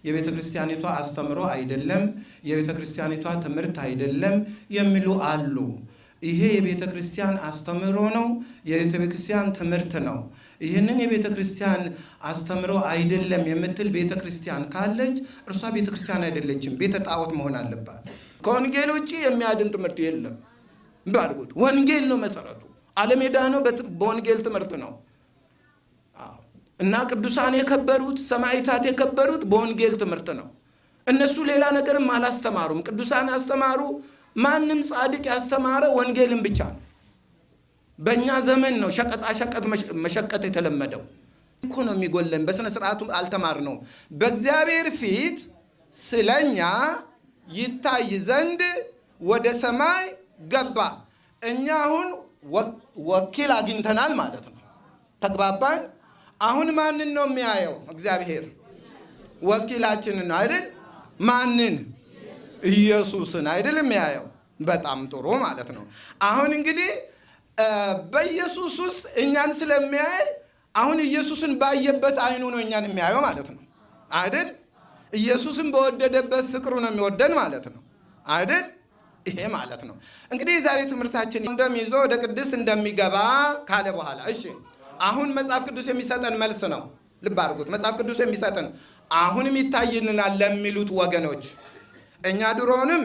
የቤተ ክርስቲያኒቷ አስተምሮ አይደለም፣ የቤተ ክርስቲያኒቷ ትምህርት አይደለም የሚሉ አሉ። ይሄ የቤተ ክርስቲያን አስተምሮ ነው፣ የቤተ ክርስቲያን ትምህርት ነው። ይህንን የቤተ ክርስቲያን አስተምሮ አይደለም የምትል ቤተ ክርስቲያን ካለች እርሷ ቤተ ክርስቲያን አይደለችም፣ ቤተ ጣዖት መሆን አለባት። ከወንጌል ውጭ የሚያድን ትምህርት የለም። ባድጉት ወንጌል ነው መሰረቱ። ዓለም የዳነው በወንጌል ትምህርት ነው። እና ቅዱሳን የከበሩት ሰማዕታት የከበሩት በወንጌል ትምህርት ነው። እነሱ ሌላ ነገርም አላስተማሩም። ቅዱሳን አስተማሩ። ማንም ጻድቅ ያስተማረ ወንጌልን ብቻ ነው። በእኛ ዘመን ነው ሸቀጣ ሸቀጥ መሸቀጥ የተለመደው። እኮ ነው የሚጎለን። በስነ ስርዓቱ አልተማርነውም። በእግዚአብሔር ፊት ስለኛ ይታይ ዘንድ ወደ ሰማይ ገባ። እኛ አሁን ወኪል አግኝተናል ማለት ነው። ተግባባን። አሁን ማንን ነው የሚያየው? እግዚአብሔር ወኪላችንን ነው አይደል? ማንን? ኢየሱስን አይደል የሚያየው? በጣም ጥሩ ማለት ነው። አሁን እንግዲህ በኢየሱስ ውስጥ እኛን ስለሚያይ አሁን ኢየሱስን ባየበት አይኑ ነው እኛን የሚያየው ማለት ነው አይደል? ኢየሱስን በወደደበት ፍቅሩ ነው የሚወደን ማለት ነው አይደል? ይሄ ማለት ነው። እንግዲህ የዛሬ ትምህርታችን እንደሚይዞ ወደ ቅድስት እንደሚገባ ካለ በኋላ እሺ፣ አሁን መጽሐፍ ቅዱስ የሚሰጠን መልስ ነው። ልብ አድርጉት። መጽሐፍ ቅዱስ የሚሰጠን አሁንም ይታይልናል ለሚሉት ወገኖች እኛ ድሮንም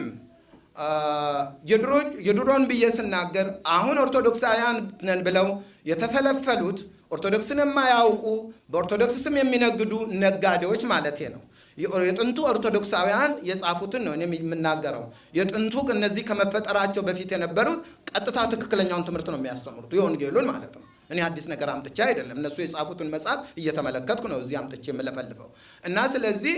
የድሮን ብዬ ስናገር አሁን ኦርቶዶክሳውያን ነን ብለው የተፈለፈሉት ኦርቶዶክስን የማያውቁ በኦርቶዶክስ ስም የሚነግዱ ነጋዴዎች ማለት ነው። የጥንቱ ኦርቶዶክሳውያን የጻፉትን ነው እኔ የምናገረው። የጥንቱ እነዚህ ከመፈጠራቸው በፊት የነበሩት ቀጥታ ትክክለኛውን ትምህርት ነው የሚያስተምሩት፣ የወንጌሉን ማለት ነው። እኔ አዲስ ነገር አምጥቼ አይደለም። እነሱ የጻፉትን መጽሐፍ እየተመለከትኩ ነው እዚህ አምጥቼ የምለፈልፈው። እና ስለዚህ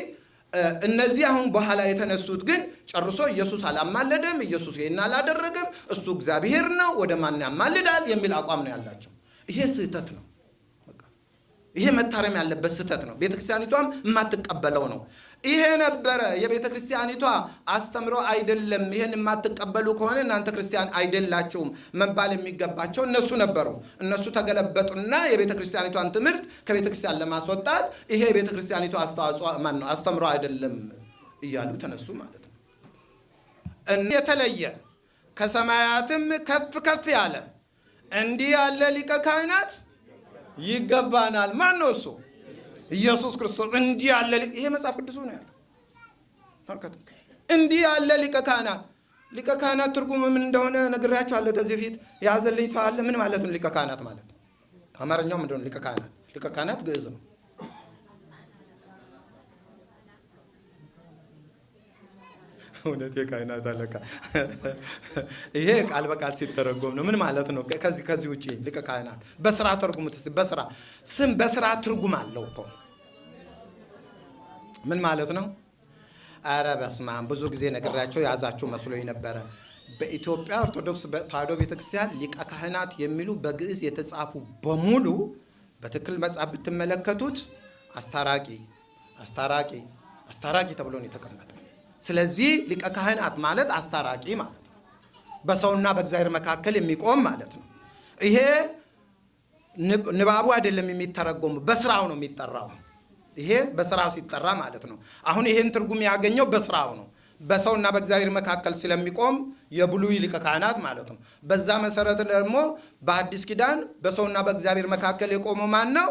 እነዚህ አሁን በኋላ የተነሱት ግን ጨርሶ ኢየሱስ አላማለደም፣ ኢየሱስ ይሄን አላደረገም፣ እሱ እግዚአብሔር ነው፣ ወደ ማን ያማልዳል የሚል አቋም ነው ያላቸው። ይሄ ስህተት ነው። ይሄ መታረም ያለበት ስህተት ነው። ቤተክርስቲያኒቷም የማትቀበለው ነው። ይሄ ነበረ የቤተክርስቲያኒቷ አስተምሮ አይደለም። ይሄን የማትቀበሉ ከሆነ እናንተ ክርስቲያን አይደላችሁም መባል የሚገባቸው እነሱ ነበሩ። እነሱ ተገለበጡና የቤተክርስቲያኒቷን ትምህርት ከቤተክርስቲያን ለማስወጣት ይሄ የቤተክርስቲያኒቷ አስተዋጽኦ ማን ነው አስተምሮ አይደለም እያሉ ተነሱ ማለት ነው። የተለየ ከሰማያትም ከፍ ከፍ ያለ እንዲህ ያለ ሊቀ ካህናት ይገባናል። ማን ነው እሱ? ኢየሱስ ክርስቶስ። እንዲህ ያለ ይሄ መጽሐፍ ቅዱሱ ነው ያለው። እንዲህ ያለ ሊቀ ካህናት። ሊቀ ካህናት ትርጉሙ ምን እንደሆነ ነግሬያቸዋለሁ ከዚህ በፊት። ያዘልኝ ሰው አለ። ምን ማለት ነው ሊቀ ካህናት ማለት? አማርኛው ምንድን ነው ሊቀ ካህናት? ሊቀ ካህናት ግዕዝ ነው። እውነት የካህናት አለቃ። ይሄ ቃል በቃል ሲተረጎም ነው። ምን ማለት ነው? ከዚህ ውጪ ሊቀ ካህናት በስራ ተርጉሙት እስቲ። በስራ ስም በስራ ትርጉም አለው እኮ። ምን ማለት ነው? ኧረ በስመ አብ፣ ብዙ ጊዜ ነግሬያቸው የያዛችሁ መስሎኝ ነበረ። በኢትዮጵያ ኦርቶዶክስ ተዋሕዶ ቤተክርስቲያን ሊቀ ካህናት የሚሉ በግዕዝ የተጻፉ በሙሉ በትክክል መጽሐፍ ብትመለከቱት አስታራቂ አስታራቂ አስታራቂ ተብሎ ነው የተቀመጠው። ስለዚህ ሊቀ ካህናት ማለት አስታራቂ ማለት ነው። በሰውና በእግዚአብሔር መካከል የሚቆም ማለት ነው። ይሄ ንባቡ አይደለም የሚተረጎመው፣ በስራው ነው የሚጠራው። ይሄ በስራው ሲጠራ ማለት ነው። አሁን ይሄን ትርጉም ያገኘው በስራው ነው። በሰውና በእግዚአብሔር መካከል ስለሚቆም የብሉይ ሊቀ ካህናት ማለት ነው። በዛ መሰረት ደግሞ በአዲስ ኪዳን በሰውና በእግዚአብሔር መካከል የቆመው ማን ነው?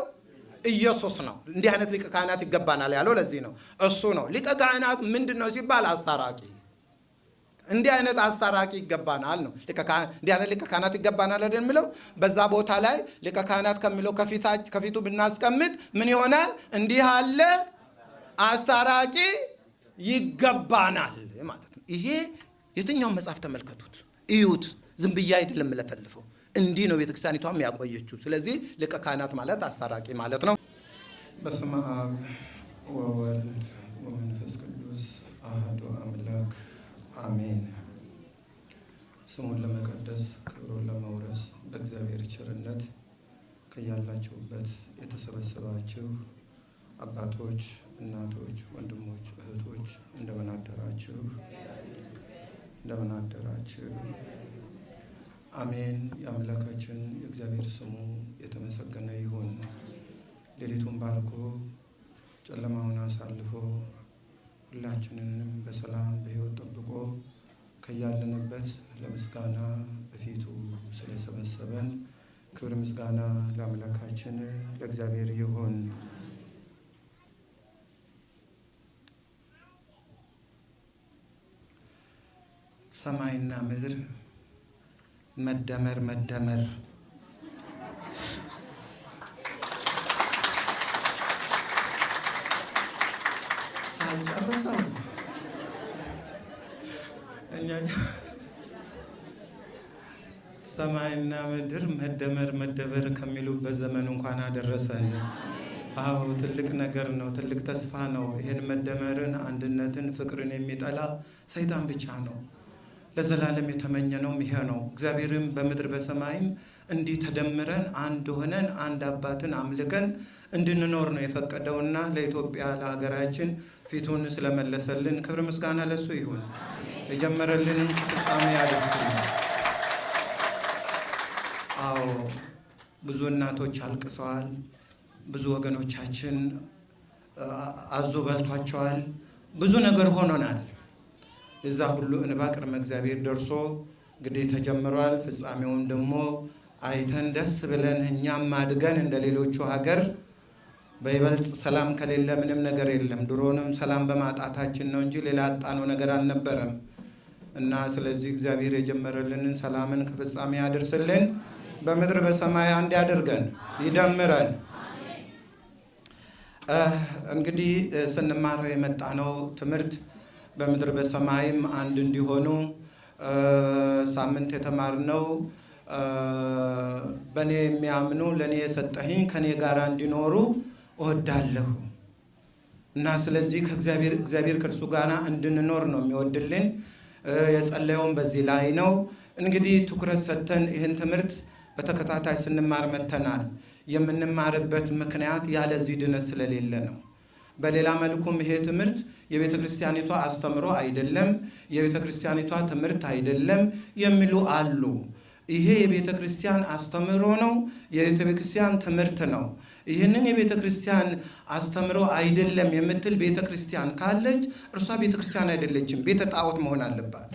ኢየሱስ ነው። እንዲህ አይነት ሊቀ ካህናት ይገባናል ያለው ለዚህ ነው። እሱ ነው ሊቀ ካህናት። ምንድን ነው ሲባል አስታራቂ። እንዲህ አይነት አስታራቂ ይገባናል ነው። እንዲህ አይነት ሊቀ ካህናት ይገባናል አይደል የሚለው። በዛ ቦታ ላይ ሊቀ ካህናት ከሚለው ከፊቱ ብናስቀምጥ ምን ይሆናል? እንዲህ ያለ አስታራቂ ይገባናል ማለት ነው። ይሄ የትኛውን መጽሐፍ ተመልከቱት፣ እዩት። ዝም ብዬ አይደለም የምለፈልፈው። እንዲህ ነው ቤተክርስቲያኒቷም ያቆየችው። ስለዚህ ሊቀ ካህናት ማለት አስታራቂ ማለት ነው። በስመ አብ ወወልድ ወመንፈስ ቅዱስ አሐዱ አምላክ አሜን። ስሙን ለመቀደስ ክብሩን ለመውረስ በእግዚአብሔር ቸርነት ከያላችሁበት የተሰበሰባችሁ አባቶች፣ እናቶች፣ ወንድሞች፣ እህቶች እንደምን አደራችሁ? እንደምን አደራችሁ? አሜን። የአምላካችን የእግዚአብሔር ስሙ የተመሰገነ ይሁን። ሌሊቱን ባርኮ ጨለማውን አሳልፎ ክብር ምስጋና ለአምላካችን ለእግዚአብሔር ይሁን። ሰማይና ምድር መደመር መደመር ሳልጨርሰው እኛ ሰማይና ምድር መደመር መደበር ከሚሉበት ዘመን እንኳን አደረሰን። አዎ ትልቅ ነገር ነው፣ ትልቅ ተስፋ ነው። ይህን መደመርን፣ አንድነትን፣ ፍቅርን የሚጠላ ሰይጣን ብቻ ነው። ለዘላለም የተመኘነውም ይሄ ነው። እግዚአብሔርም በምድር በሰማይም እንዲህ ተደምረን አንድ ሆነን አንድ አባትን አምልከን እንድንኖር ነው የፈቀደውና ለኢትዮጵያ ለሀገራችን ፊቱን ስለመለሰልን ክብር ምስጋና ለሱ ይሁን። የጀመረልን ፍጻሜ ያደርስልን። አዎ ብዙ እናቶች አልቅሰዋል። ብዙ ወገኖቻችን አዞ በልቷቸዋል። ብዙ ነገር ሆኖናል። እዛ ሁሉ እንባ ቅድመ እግዚአብሔር ደርሶ እንግዲህ ተጀምሯል። ፍጻሜውን ደግሞ አይተን ደስ ብለን እኛም አድገን እንደ ሌሎቹ ሀገር በይበልጥ ሰላም ከሌለ ምንም ነገር የለም። ድሮንም ሰላም በማጣታችን ነው እንጂ ሌላ ያጣነው ነገር አልነበረም። እና ስለዚህ እግዚአብሔር የጀመረልንን ሰላምን ከፍጻሜ ያደርስልን፣ በምድር በሰማይ አንድ ያደርገን፣ ይደምረን። እንግዲህ ስንማረው የመጣነው ትምህርት በምድር በሰማይም አንድ እንዲሆኑ ሳምንት የተማርነው በእኔ የሚያምኑ ለእኔ የሰጠኸኝ ከእኔ ጋር እንዲኖሩ እወዳለሁ እና ስለዚህ ከእግዚአብሔር እግዚአብሔር ከእርሱ ጋር እንድንኖር ነው የሚወድልን። የጸለየውን በዚህ ላይ ነው። እንግዲህ ትኩረት ሰጥተን ይህን ትምህርት በተከታታይ ስንማር መተናል። የምንማርበት ምክንያት ያለዚህ ድነት ስለሌለ ነው። በሌላ መልኩም ይሄ ትምህርት የቤተ ክርስቲያኒቷ አስተምሮ አይደለም፣ የቤተ ክርስቲያኒቷ ትምህርት አይደለም የሚሉ አሉ። ይሄ የቤተ ክርስቲያን አስተምሮ ነው፣ የቤተ ክርስቲያን ትምህርት ነው። ይህንን የቤተ ክርስቲያን አስተምሮ አይደለም የምትል ቤተ ክርስቲያን ካለች እርሷ ቤተ ክርስቲያን አይደለችም፣ ቤተ ጣዖት መሆን አለባት።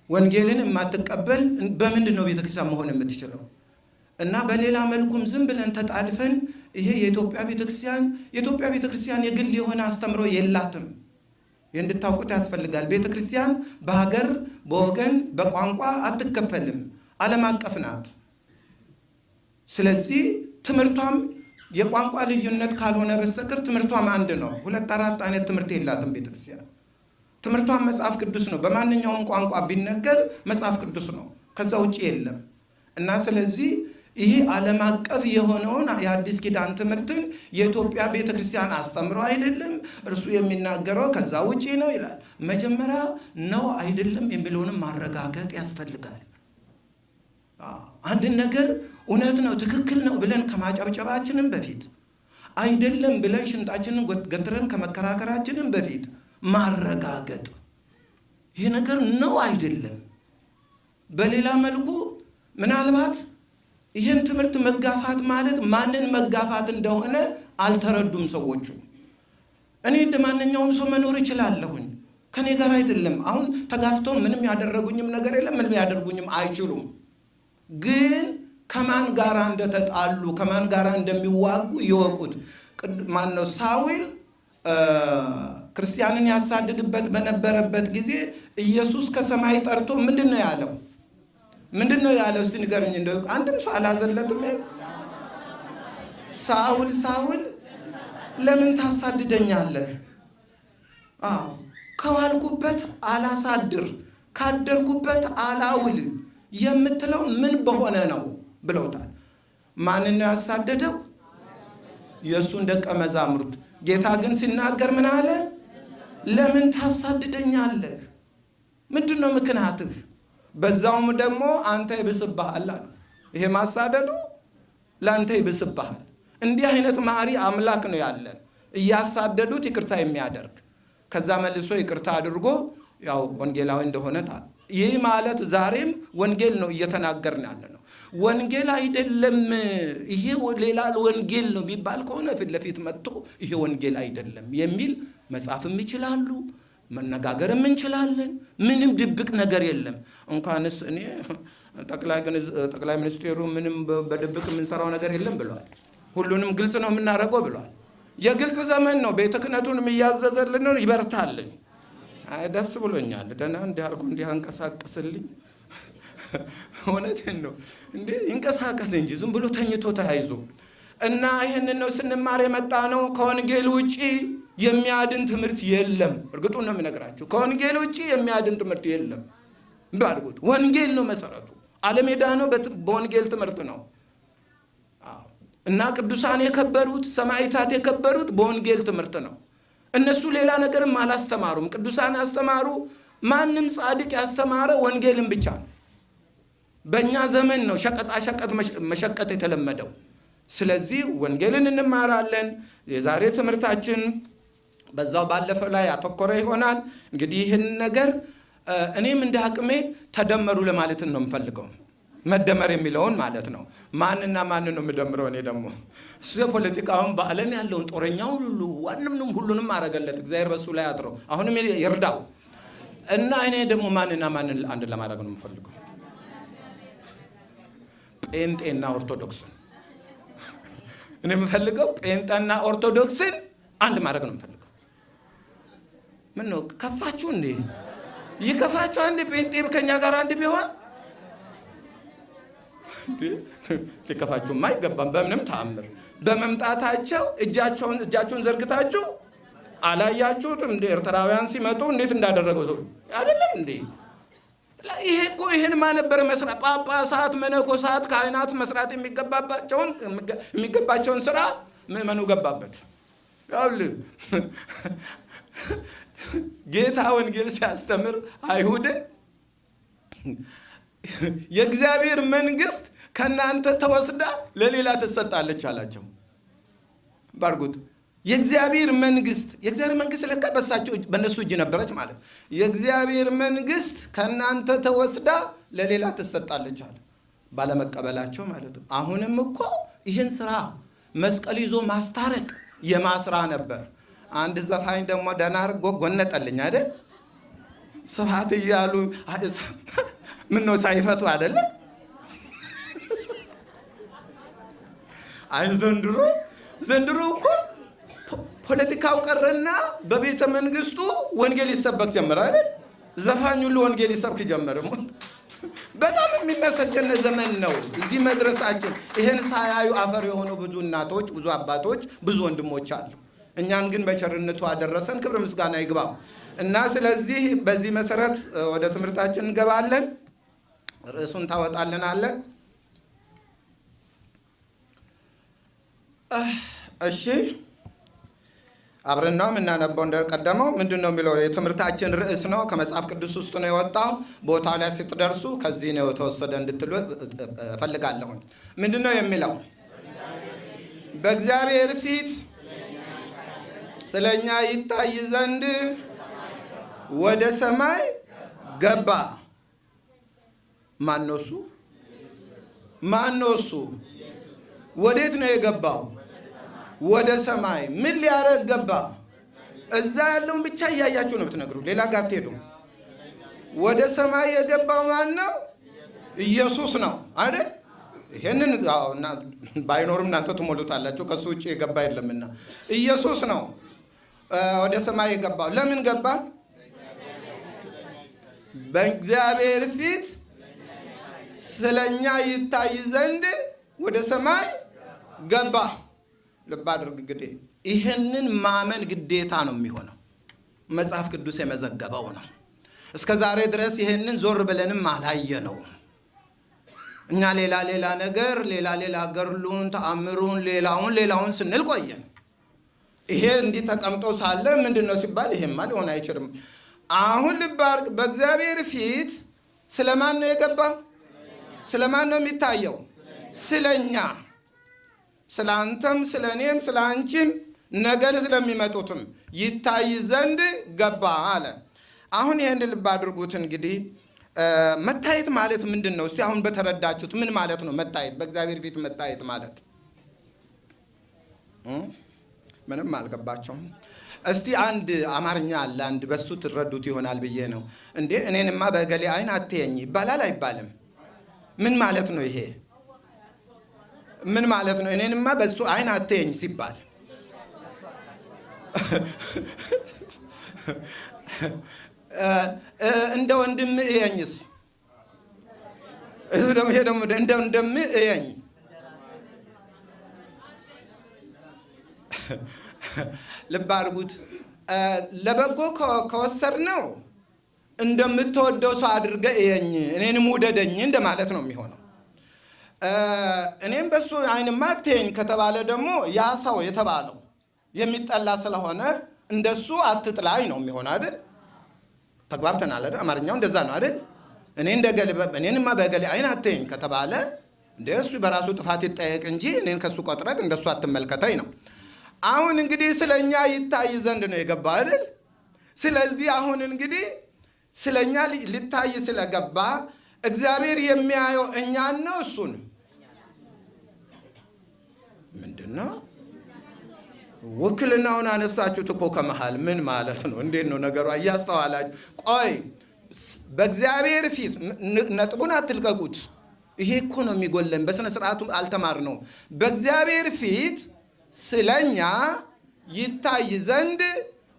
ወንጌልን የማትቀበል በምንድን ነው ቤተ ክርስቲያን መሆን የምትችለው? እና በሌላ መልኩም ዝም ብለን ተጣልፈን ይሄ የኢትዮጵያ ቤተክርስቲያን የኢትዮጵያ ቤተክርስቲያን የግል የሆነ አስተምሮ የላትም። እንድታውቁት ያስፈልጋል። ቤተክርስቲያን በሀገር በወገን በቋንቋ አትከፈልም፣ ዓለም አቀፍ ናት። ስለዚህ ትምህርቷም የቋንቋ ልዩነት ካልሆነ በስተቀር ትምህርቷም አንድ ነው። ሁለት አራት አይነት ትምህርት የላትም ቤተክርስቲያን። ትምህርቷም መጽሐፍ ቅዱስ ነው። በማንኛውም ቋንቋ ቢነገር መጽሐፍ ቅዱስ ነው። ከዛ ውጭ የለም። እና ስለዚህ ይህ ዓለም አቀፍ የሆነውን የአዲስ ኪዳን ትምህርትን የኢትዮጵያ ቤተክርስቲያን አስተምሮ አይደለም፣ እርሱ የሚናገረው ከዛ ውጪ ነው ይላል። መጀመሪያ ነው አይደለም የሚለውንም ማረጋገጥ ያስፈልጋል። አንድን ነገር እውነት ነው ትክክል ነው ብለን ከማጨብጨባችንም በፊት አይደለም ብለን ሽንጣችንን ገትረን ከመከራከራችንም በፊት ማረጋገጥ ይህ ነገር ነው አይደለም። በሌላ መልኩ ምናልባት ይህን ትምህርት መጋፋት ማለት ማንን መጋፋት እንደሆነ አልተረዱም ሰዎቹ። እኔ እንደ ማንኛውም ሰው መኖር እችላለሁኝ፣ ከኔ ጋር አይደለም። አሁን ተጋፍተው ምንም ያደረጉኝም ነገር የለም፣ ምንም ያደርጉኝም አይችሉም። ግን ከማን ጋር እንደተጣሉ ከማን ጋር እንደሚዋጉ ይወቁት። ማነው ሳውል ክርስቲያንን ያሳድድበት በነበረበት ጊዜ ኢየሱስ ከሰማይ ጠርቶ ምንድን ነው ያለው? ምንድን ነው ያለው? እስቲ ንገሩኝ። እንደው አንድም ሰው አላዘለትም። ሳውል ሳውል ለምን ታሳድደኛለህ? አዎ ከዋልኩበት አላሳድር ካደርኩበት አላውል የምትለው ምን በሆነ ነው ብለውታል። ማንን ነው ያሳደደው? የእሱን ደቀ መዛሙርት። ጌታ ግን ሲናገር ምን አለ? ለምን ታሳድደኛለህ? ምንድን ነው ምክንያትህ? በዛውም ደግሞ አንተ ይብስብሃል አሉ። ይሄ ማሳደዱ ለአንተ ይብስብሃል። እንዲህ አይነት መሐሪ አምላክ ነው ያለን፣ እያሳደዱት ይቅርታ የሚያደርግ ከዛ መልሶ ይቅርታ አድርጎ ያው ወንጌላዊ እንደሆነ ይህ ማለት ዛሬም ወንጌል ነው እየተናገርን ያለ ነው። ወንጌል አይደለም ይሄ ሌላ ወንጌል ነው የሚባል ከሆነ ፊት ለፊት መጥቶ ይሄ ወንጌል አይደለም የሚል መጻፍም ይችላሉ፣ መነጋገርም እንችላለን። ምንም ድብቅ ነገር የለም። እንኳንስ እኔ ጠቅላይ ሚኒስቴሩ ምንም በድብቅ የምንሰራው ነገር የለም ብለዋል። ሁሉንም ግልጽ ነው የምናደርገው ብለዋል። የግልጽ ዘመን ነው። ቤተ ክህነቱንም እያዘዘልን ነው። ይበርታልኝ። አይ ደስ ብሎኛል። ደህና እንዲህ አድርጎ እንዲህ አንቀሳቅስልኝ። እውነቴን ነው እንዴ፣ ይንቀሳቀስ እንጂ ዝም ብሎ ተኝቶ ተያይዞ እና ይህንን ነው ስንማር የመጣ ነው። ከወንጌል ውጪ የሚያድን ትምህርት የለም። እርግጡን ነው የምነግራችሁ። ከወንጌል ውጪ የሚያድን ትምህርት የለም። ባድርጉት። ወንጌል ነው መሰረቱ። ዓለም የዳነው በወንጌል ትምህርት ነው። እና ቅዱሳን የከበሩት፣ ሰማዕታት የከበሩት በወንጌል ትምህርት ነው። እነሱ ሌላ ነገርም አላስተማሩም። ቅዱሳን ያስተማሩ፣ ማንም ጻድቅ ያስተማረ ወንጌልን ብቻ ነው። በእኛ ዘመን ነው ሸቀጣ ሸቀጥ መሸቀጥ የተለመደው። ስለዚህ ወንጌልን እንማራለን። የዛሬ ትምህርታችን በዛው ባለፈው ላይ ያተኮረ ይሆናል። እንግዲህ ይህን ነገር እኔም እንደ አቅሜ ተደመሩ ለማለት ነው የምፈልገው። መደመር የሚለውን ማለት ነው። ማንና ማን ነው የምደምረው? እኔ ደግሞ እሱ የፖለቲካውን በዓለም ያለውን ጦረኛውን ሁሉ ዋንም ሁሉንም አረገለት። እግዚአብሔር በሱ ላይ አድሮ አሁንም ይርዳው እና እኔ ደግሞ ማንና ማንን አንድ ለማድረግ ነው የምፈልገው? ጴንጤና ኦርቶዶክስን። እኔ የምፈልገው ጴንጤና ኦርቶዶክስን አንድ ማድረግ ነው የምፈልገው። ምን ነው ከፋችሁ እንዴ? ይከፋችሁ አንድ ጴንጤ ከኛ ጋር አንድ ቢሆን? ሊከፋችሁማ አይገባም በምንም ተአምር። በመምጣታቸው እጃቸውን ዘርግታችሁ አላያችሁትም እንዴ? ኤርትራውያን ሲመጡ እንዴት እንዳደረገው ሰው አይደለም እንዴ? ይሄ እኮ ይሄን ማነበረ መስራት፣ ጳጳሳት፣ መነኮሳት፣ ካህናት መስራት የሚገባቸውን ስራ ምዕመኑ ገባበት። ያውልህ ጌታ ወንጌል ሲያስተምር አይሁድን የእግዚአብሔር መንግስት ከእናንተ ተወስዳ ለሌላ ትሰጣለች አላቸው። ባርጉት። የእግዚአብሔር መንግስት፣ የእግዚአብሔር መንግስት ለካ በሳቸው በእነሱ እጅ ነበረች ማለት። የእግዚአብሔር መንግስት ከእናንተ ተወስዳ ለሌላ ትሰጣለች አለ። ባለመቀበላቸው ማለት ነው። አሁንም እኮ ይህን ስራ መስቀል ይዞ ማስታረቅ የማስራ ነበር። አንድ ዘፋኝ ደግሞ ደህና አድርጎ ጎነጠልኝ አይደል? ስብሐት እያሉ ምን ነው ሳይፈቱ አይደለ? አይ ዘንድሮ ዘንድሮ እኮ ፖለቲካው ቀረና በቤተ መንግስቱ ወንጌል ይሰበክ ጀመረ አይደል? ዘፋኝ ሁሉ ወንጌል ይሰብክ ጀመረ። በጣም የሚመሰገን ዘመን ነው እዚህ መድረሳችን። ይህን ሳያዩ አፈር የሆኑ ብዙ እናቶች፣ ብዙ አባቶች፣ ብዙ ወንድሞች አሉ። እኛን ግን በቸርነቱ አደረሰን። ክብር ምስጋና ይግባው። እና ስለዚህ በዚህ መሰረት ወደ ትምህርታችን እንገባለን። ርዕሱን ታወጣልናለን። እሺ አብረን ነው የምናነበው። እንደቀደመው ምንድን ነው የሚለው? የትምህርታችን ርዕስ ነው። ከመጽሐፍ ቅዱስ ውስጥ ነው የወጣው። ቦታው ላይ ስትደርሱ ከዚህ ነው የተወሰደ እንድትሉ እፈልጋለሁኝ። ምንድን ነው የሚለው? በእግዚአብሔር ፊት ስለኛ ይታይ ዘንድ ወደ ሰማይ ገባ። ማን ነው እሱ? ማን ነው እሱ? ወዴት ነው የገባው? ወደ ሰማይ። ምን ሊያደርግ ገባ? እዛ ያለውን ብቻ እያያችሁ ነው የምትነግሩ፣ ሌላ ጋር አትሄዱ። ወደ ሰማይ የገባው ማን ነው? ኢየሱስ ነው አይደል? ይሄንን ባይኖርም እናንተ ትሞሉታላችሁ፣ ከሱ ውጭ የገባ የለምና ኢየሱስ ነው ወደ ሰማይ የገባው። ለምን ገባ? በእግዚአብሔር ፊት ስለኛ ይታይ ዘንድ ወደ ሰማይ ገባ። ልብ አድርግ እንግዲህ ይህንን ማመን ግዴታ ነው የሚሆነው። መጽሐፍ ቅዱስ የመዘገበው ነው። እስከ ዛሬ ድረስ ይህንን ዞር ብለንም አላየነው። እኛ ሌላ ሌላ ነገር፣ ሌላ ሌላ ገድሉን፣ ተአምሩን፣ ሌላውን ሌላውን ስንል ቆየን። ይሄ እንዲህ ተቀምጦ ሳለ ምንድን ነው ሲባል ይሄማ ሊሆን አይችልም። አሁን ልብ አድርግ። በእግዚአብሔር ፊት ስለማን ነው የገባ? ስለማን ነው የሚታየው? ስለኛ፣ ስለ አንተም፣ ስለ እኔም፣ ስለ አንቺም፣ ነገ ስለሚመጡትም ይታይ ዘንድ ገባ አለ። አሁን ይህን ልብ አድርጉት። እንግዲህ መታየት ማለት ምንድን ነው? እስቲ አሁን በተረዳችሁት ምን ማለት ነው መታየት? በእግዚአብሔር ፊት መታየት ማለት ምንም አልገባቸውም። እስቲ አንድ አማርኛ አለ፣ አንድ በሱ ትረዱት ይሆናል ብዬ ነው። እንዴ እኔንማ በእገሌ አይን አትየኝ ይባላል አይባልም? ምን ማለት ነው ይሄ? ምን ማለት ነው? እኔንማ በሱ አይን አትየኝ ሲባል እንደ ወንድም እየኝስ? ይሄ ደግሞ እንደ ወንድም እየኝ። ልብ አድርጉት። ለበጎ ከወሰድነው እንደምትወደው ሰው አድርገህ እየኝ፣ እኔንም ውደደኝ እንደማለት ነው የሚሆነው። እኔም በሱ አይንማ አትየኝ ከተባለ ደግሞ ያ ሰው የተባለው የሚጠላ ስለሆነ እንደሱ አትጥላኝ ነው የሚሆነው አይደል? ተግባብተናል አይደል? አማርኛው እንደዛ ነው አይደል? እኔ እንደገሌ እኔንማ በገሌ አይን አትየኝ ከተባለ እንደ እሱ በራሱ ጥፋት ይጠየቅ እንጂ እኔን ከሱ ቆጥረህ እንደሱ አትመልከተኝ ነው። አሁን እንግዲህ ስለኛ ይታይ ዘንድ ነው የገባ አይደል? ስለዚህ አሁን እንግዲህ ስለኛ ሊታይ ስለገባ እግዚአብሔር የሚያየው እኛን ነው እሱን? ምንድነው? ውክልናውን አነሳችሁት እኮ ከመሃል። ምን ማለት ነው? እንዴት ነው ነገሩ? እያስተዋላችሁ ቆይ። በእግዚአብሔር ፊት ነጥቡን አትልቀቁት። ይሄ እኮ ነው የሚጎለን። በስነ ስርዓቱ አልተማርነውም። በእግዚአብሔር ፊት ስለኛ ይታይ ዘንድ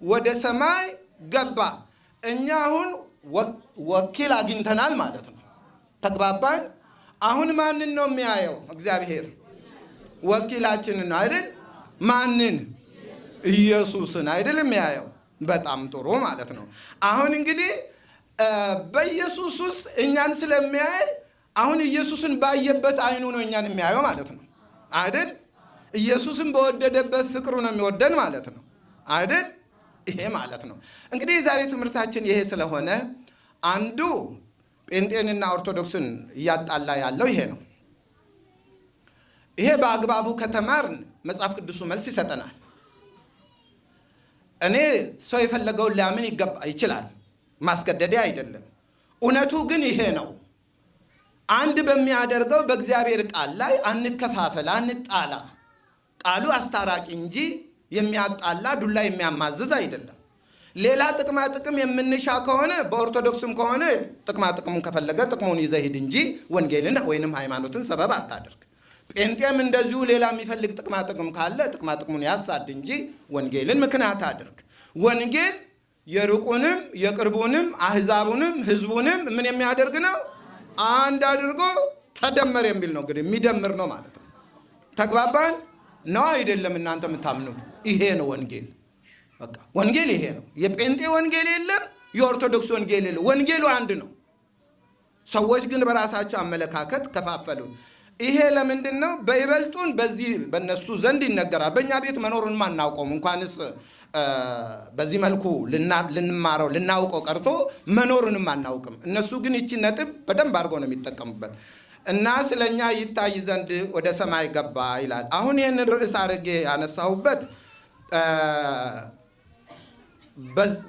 ወደ ሰማይ ገባ። እኛ አሁን ወኪል አግኝተናል ማለት ነው። ተግባባን? አሁን ማንን ነው የሚያየው? እግዚአብሔር ወኪላችንን ነው አይደል? ማንን? ኢየሱስን አይደል የሚያየው? በጣም ጥሩ ማለት ነው። አሁን እንግዲህ በኢየሱስ ውስጥ እኛን ስለሚያይ አሁን ኢየሱስን ባየበት አይኑ ነው እኛን የሚያየው ማለት ነው አይደል? ኢየሱስን በወደደበት ፍቅሩ ነው የሚወደን ማለት ነው አይደል? ይሄ ማለት ነው። እንግዲህ የዛሬ ትምህርታችን ይሄ ስለሆነ አንዱ ጴንጤንና ኦርቶዶክስን እያጣላ ያለው ይሄ ነው። ይሄ በአግባቡ ከተማርን መጽሐፍ ቅዱሱ መልስ ይሰጠናል። እኔ ሰው የፈለገውን ሊያምን ይገባ ይችላል፣ ማስገደዴ አይደለም። እውነቱ ግን ይሄ ነው። አንድ በሚያደርገው በእግዚአብሔር ቃል ላይ አንከፋፈል፣ አንጣላ። ቃሉ አስታራቂ እንጂ የሚያጣላ ዱላ የሚያማዝዝ አይደለም። ሌላ ጥቅማ ጥቅም የምንሻ ከሆነ በኦርቶዶክስም ከሆነ ጥቅማ ጥቅሙን ከፈለገ ጥቅሙን ይዘህ ሂድ እንጂ ወንጌልን ወይንም ሃይማኖትን ሰበብ አታድርግ። ጴንጤም እንደዚሁ ሌላ የሚፈልግ ጥቅማ ጥቅም ካለ ጥቅማ ጥቅሙን ያሳድ እንጂ ወንጌልን ምክንያት አድርግ። ወንጌል የሩቁንም የቅርቡንም አህዛቡንም ህዝቡንም ምን የሚያደርግ ነው? አንድ አድርጎ ተደመር የሚል ነው። እንግዲህ የሚደምር ነው ማለት ነው። ተግባባን ነው አይደለም? እናንተ የምታምኑት ይሄ ነው ወንጌል። በቃ ወንጌል ይሄ ነው። የጴንጤ ወንጌል የለም፣ የኦርቶዶክስ ወንጌል የለም። ወንጌሉ አንድ ነው። ሰዎች ግን በራሳቸው አመለካከት ከፋፈሉት። ይሄ ለምንድን ነው? በይበልጡን በዚህ በእነሱ ዘንድ ይነገራል። በእኛ ቤት መኖሩን አናውቀውም። እንኳንስ በዚህ መልኩ ልንማረው ልናውቀው ቀርቶ መኖሩንም አናውቅም። እነሱ ግን ይቺ ነጥብ በደንብ አድርገው ነው የሚጠቀሙበት። እና ስለኛ ይታይ ዘንድ ወደ ሰማይ ገባ ይላል። አሁን ይህንን ርዕስ አድርጌ ያነሳሁበት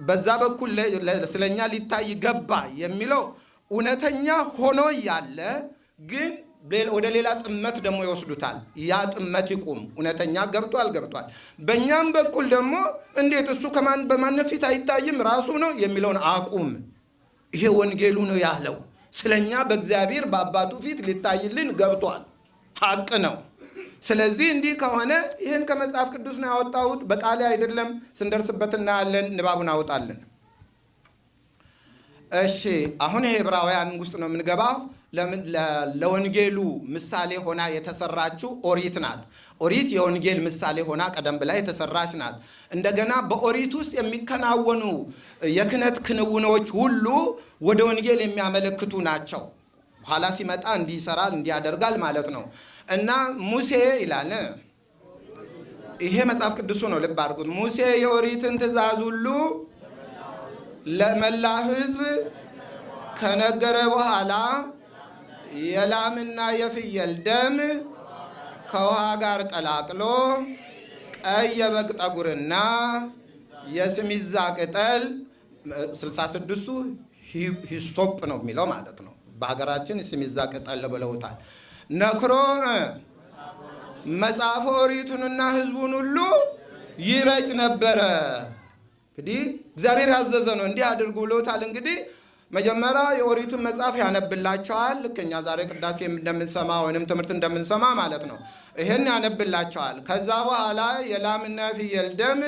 በዛ በኩል ስለኛ ሊታይ ገባ የሚለው እውነተኛ ሆኖ ያለ ግን ወደ ሌላ ጥመት ደግሞ ይወስዱታል። ያ ጥመት ይቁም። እውነተኛ ገብቷል ገብቷል። በእኛም በኩል ደግሞ እንዴት እሱ ከማን በማን ፊት አይታይም ራሱ ነው የሚለውን አቁም። ይሄ ወንጌሉ ነው ያለው። ስለኛ በእግዚአብሔር በአባቱ ፊት ሊታይልን ገብቷል። ሀቅ ነው። ስለዚህ እንዲህ ከሆነ ይህን ከመጽሐፍ ቅዱስ ነው ያወጣሁት፣ በቃሌ አይደለም። ስንደርስበት እናያለን። ንባቡን አወጣለን። እሺ አሁን ይሄ ዕብራውያን ውስጥ ነው የምንገባው። ለወንጌሉ ምሳሌ ሆና የተሰራችው ኦሪት ናት። ኦሪት የወንጌል ምሳሌ ሆና ቀደም ብላ የተሰራች ናት። እንደገና በኦሪት ውስጥ የሚከናወኑ የክህነት ክንውኖች ሁሉ ወደ ወንጌል የሚያመለክቱ ናቸው። ኋላ ሲመጣ እንዲህ ይሰራል እንዲህ ያደርጋል ማለት ነው። እና ሙሴ ይላል፣ ይሄ መጽሐፍ ቅዱሱ ነው፣ ልብ አድርጉት። ሙሴ የኦሪትን ትእዛዝ ሁሉ ለመላ ሕዝብ ከነገረ በኋላ የላምና የፍየል ደም ከውሃ ጋር ቀላቅሎ ቀይ የበግ ጠጉርና የስሚዛ ቅጠል 66ቱ ሂሶጵ ነው የሚለው ማለት ነው። በሀገራችን ስሚዛ ቅጠል ብለውታል። ነክሮ መጽሐፈ ኦሪቱንና ሕዝቡን ሁሉ ይረጭ ነበረ። እንግዲህ እግዚአብሔር ያዘዘ ነው፣ እንዲህ አድርጉ ብለውታል። እንግዲህ መጀመሪያ የኦሪቱን መጽሐፍ ያነብላቸዋል። ልክ እኛ ዛሬ ቅዳሴ እንደምንሰማ ወይንም ትምህርት እንደምንሰማ ማለት ነው። ይሄን ያነብላቸዋል። ከዛ በኋላ የላምና የፍየል ደም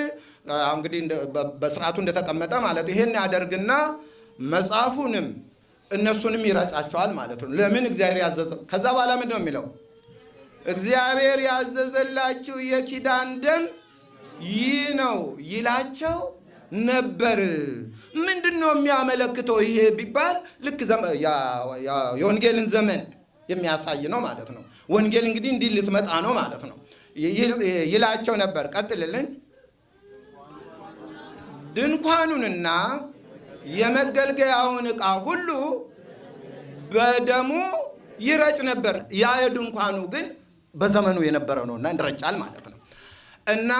እንግዲህ በስርዓቱ እንደተቀመጠ ማለት ይሄን ያደርግና መጽሐፉንም እነሱንም ይረጫቸዋል ማለት ነው። ለምን እግዚአብሔር ያዘዘ። ከዛ በኋላ ምንድን ነው የሚለው? እግዚአብሔር ያዘዘላችሁ የኪዳን ደም ይህ ነው ይላቸው ነበር። ምንድን ነው የሚያመለክተው ይሄ ቢባል ልክ የወንጌልን ዘመን የሚያሳይ ነው ማለት ነው። ወንጌል እንግዲህ እንዲህ ልትመጣ ነው ማለት ነው ይላቸው ነበር። ቀጥልልን። ድንኳኑንና የመገልገያውን ዕቃ ሁሉ በደሙ ይረጭ ነበር። ያ የድንኳኑ ግን በዘመኑ የነበረው ነውና እንረጫል ማለት ነው። እና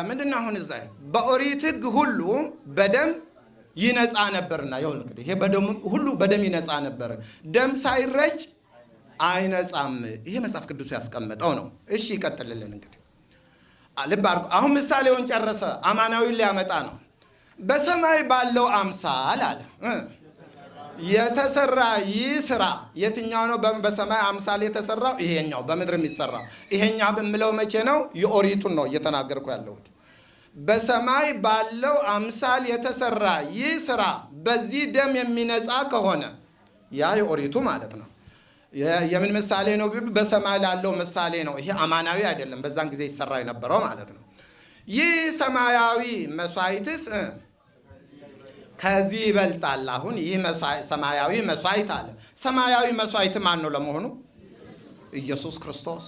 ምንድነው አሁን እዛ በኦሪት ሕግ ሁሉ በደም ይነጻ ነበርና፣ ይሁን እንግዲህ ይሄ በደም ሁሉ በደም ይነጻ ነበር። ደም ሳይረጭ አይነጻም። ይሄ መጽሐፍ ቅዱስ ያስቀመጠው ነው። እሺ ይቀጥልልን እንግዲህ ልብ አድርጉ። አሁን ምሳሌውን ጨረሰ። አማናዊውን ሊያመጣ ነው። በሰማይ ባለው አምሳል አለ የተሰራ ይህ ስራ የትኛው ነው? በሰማይ አምሳል የተሰራው ይሄኛው፣ በምድር የሚሰራው ይሄኛው በምለው መቼ ነው? የኦሪቱን ነው እየተናገርኩ ያለሁት። በሰማይ ባለው አምሳል የተሰራ ይህ ስራ በዚህ ደም የሚነጻ ከሆነ ያ የኦሪቱ ማለት ነው። የምን ምሳሌ ነው? በሰማይ ላለው ምሳሌ ነው። ይሄ አማናዊ አይደለም፣ በዛን ጊዜ ይሰራ የነበረው ማለት ነው። ይህ ሰማያዊ መስዋዕትስ ከዚህ ይበልጣል። አሁን ይህ ሰማያዊ መስዋዕት አለ። ሰማያዊ መስዋዕት ማን ነው ለመሆኑ? ኢየሱስ ክርስቶስ።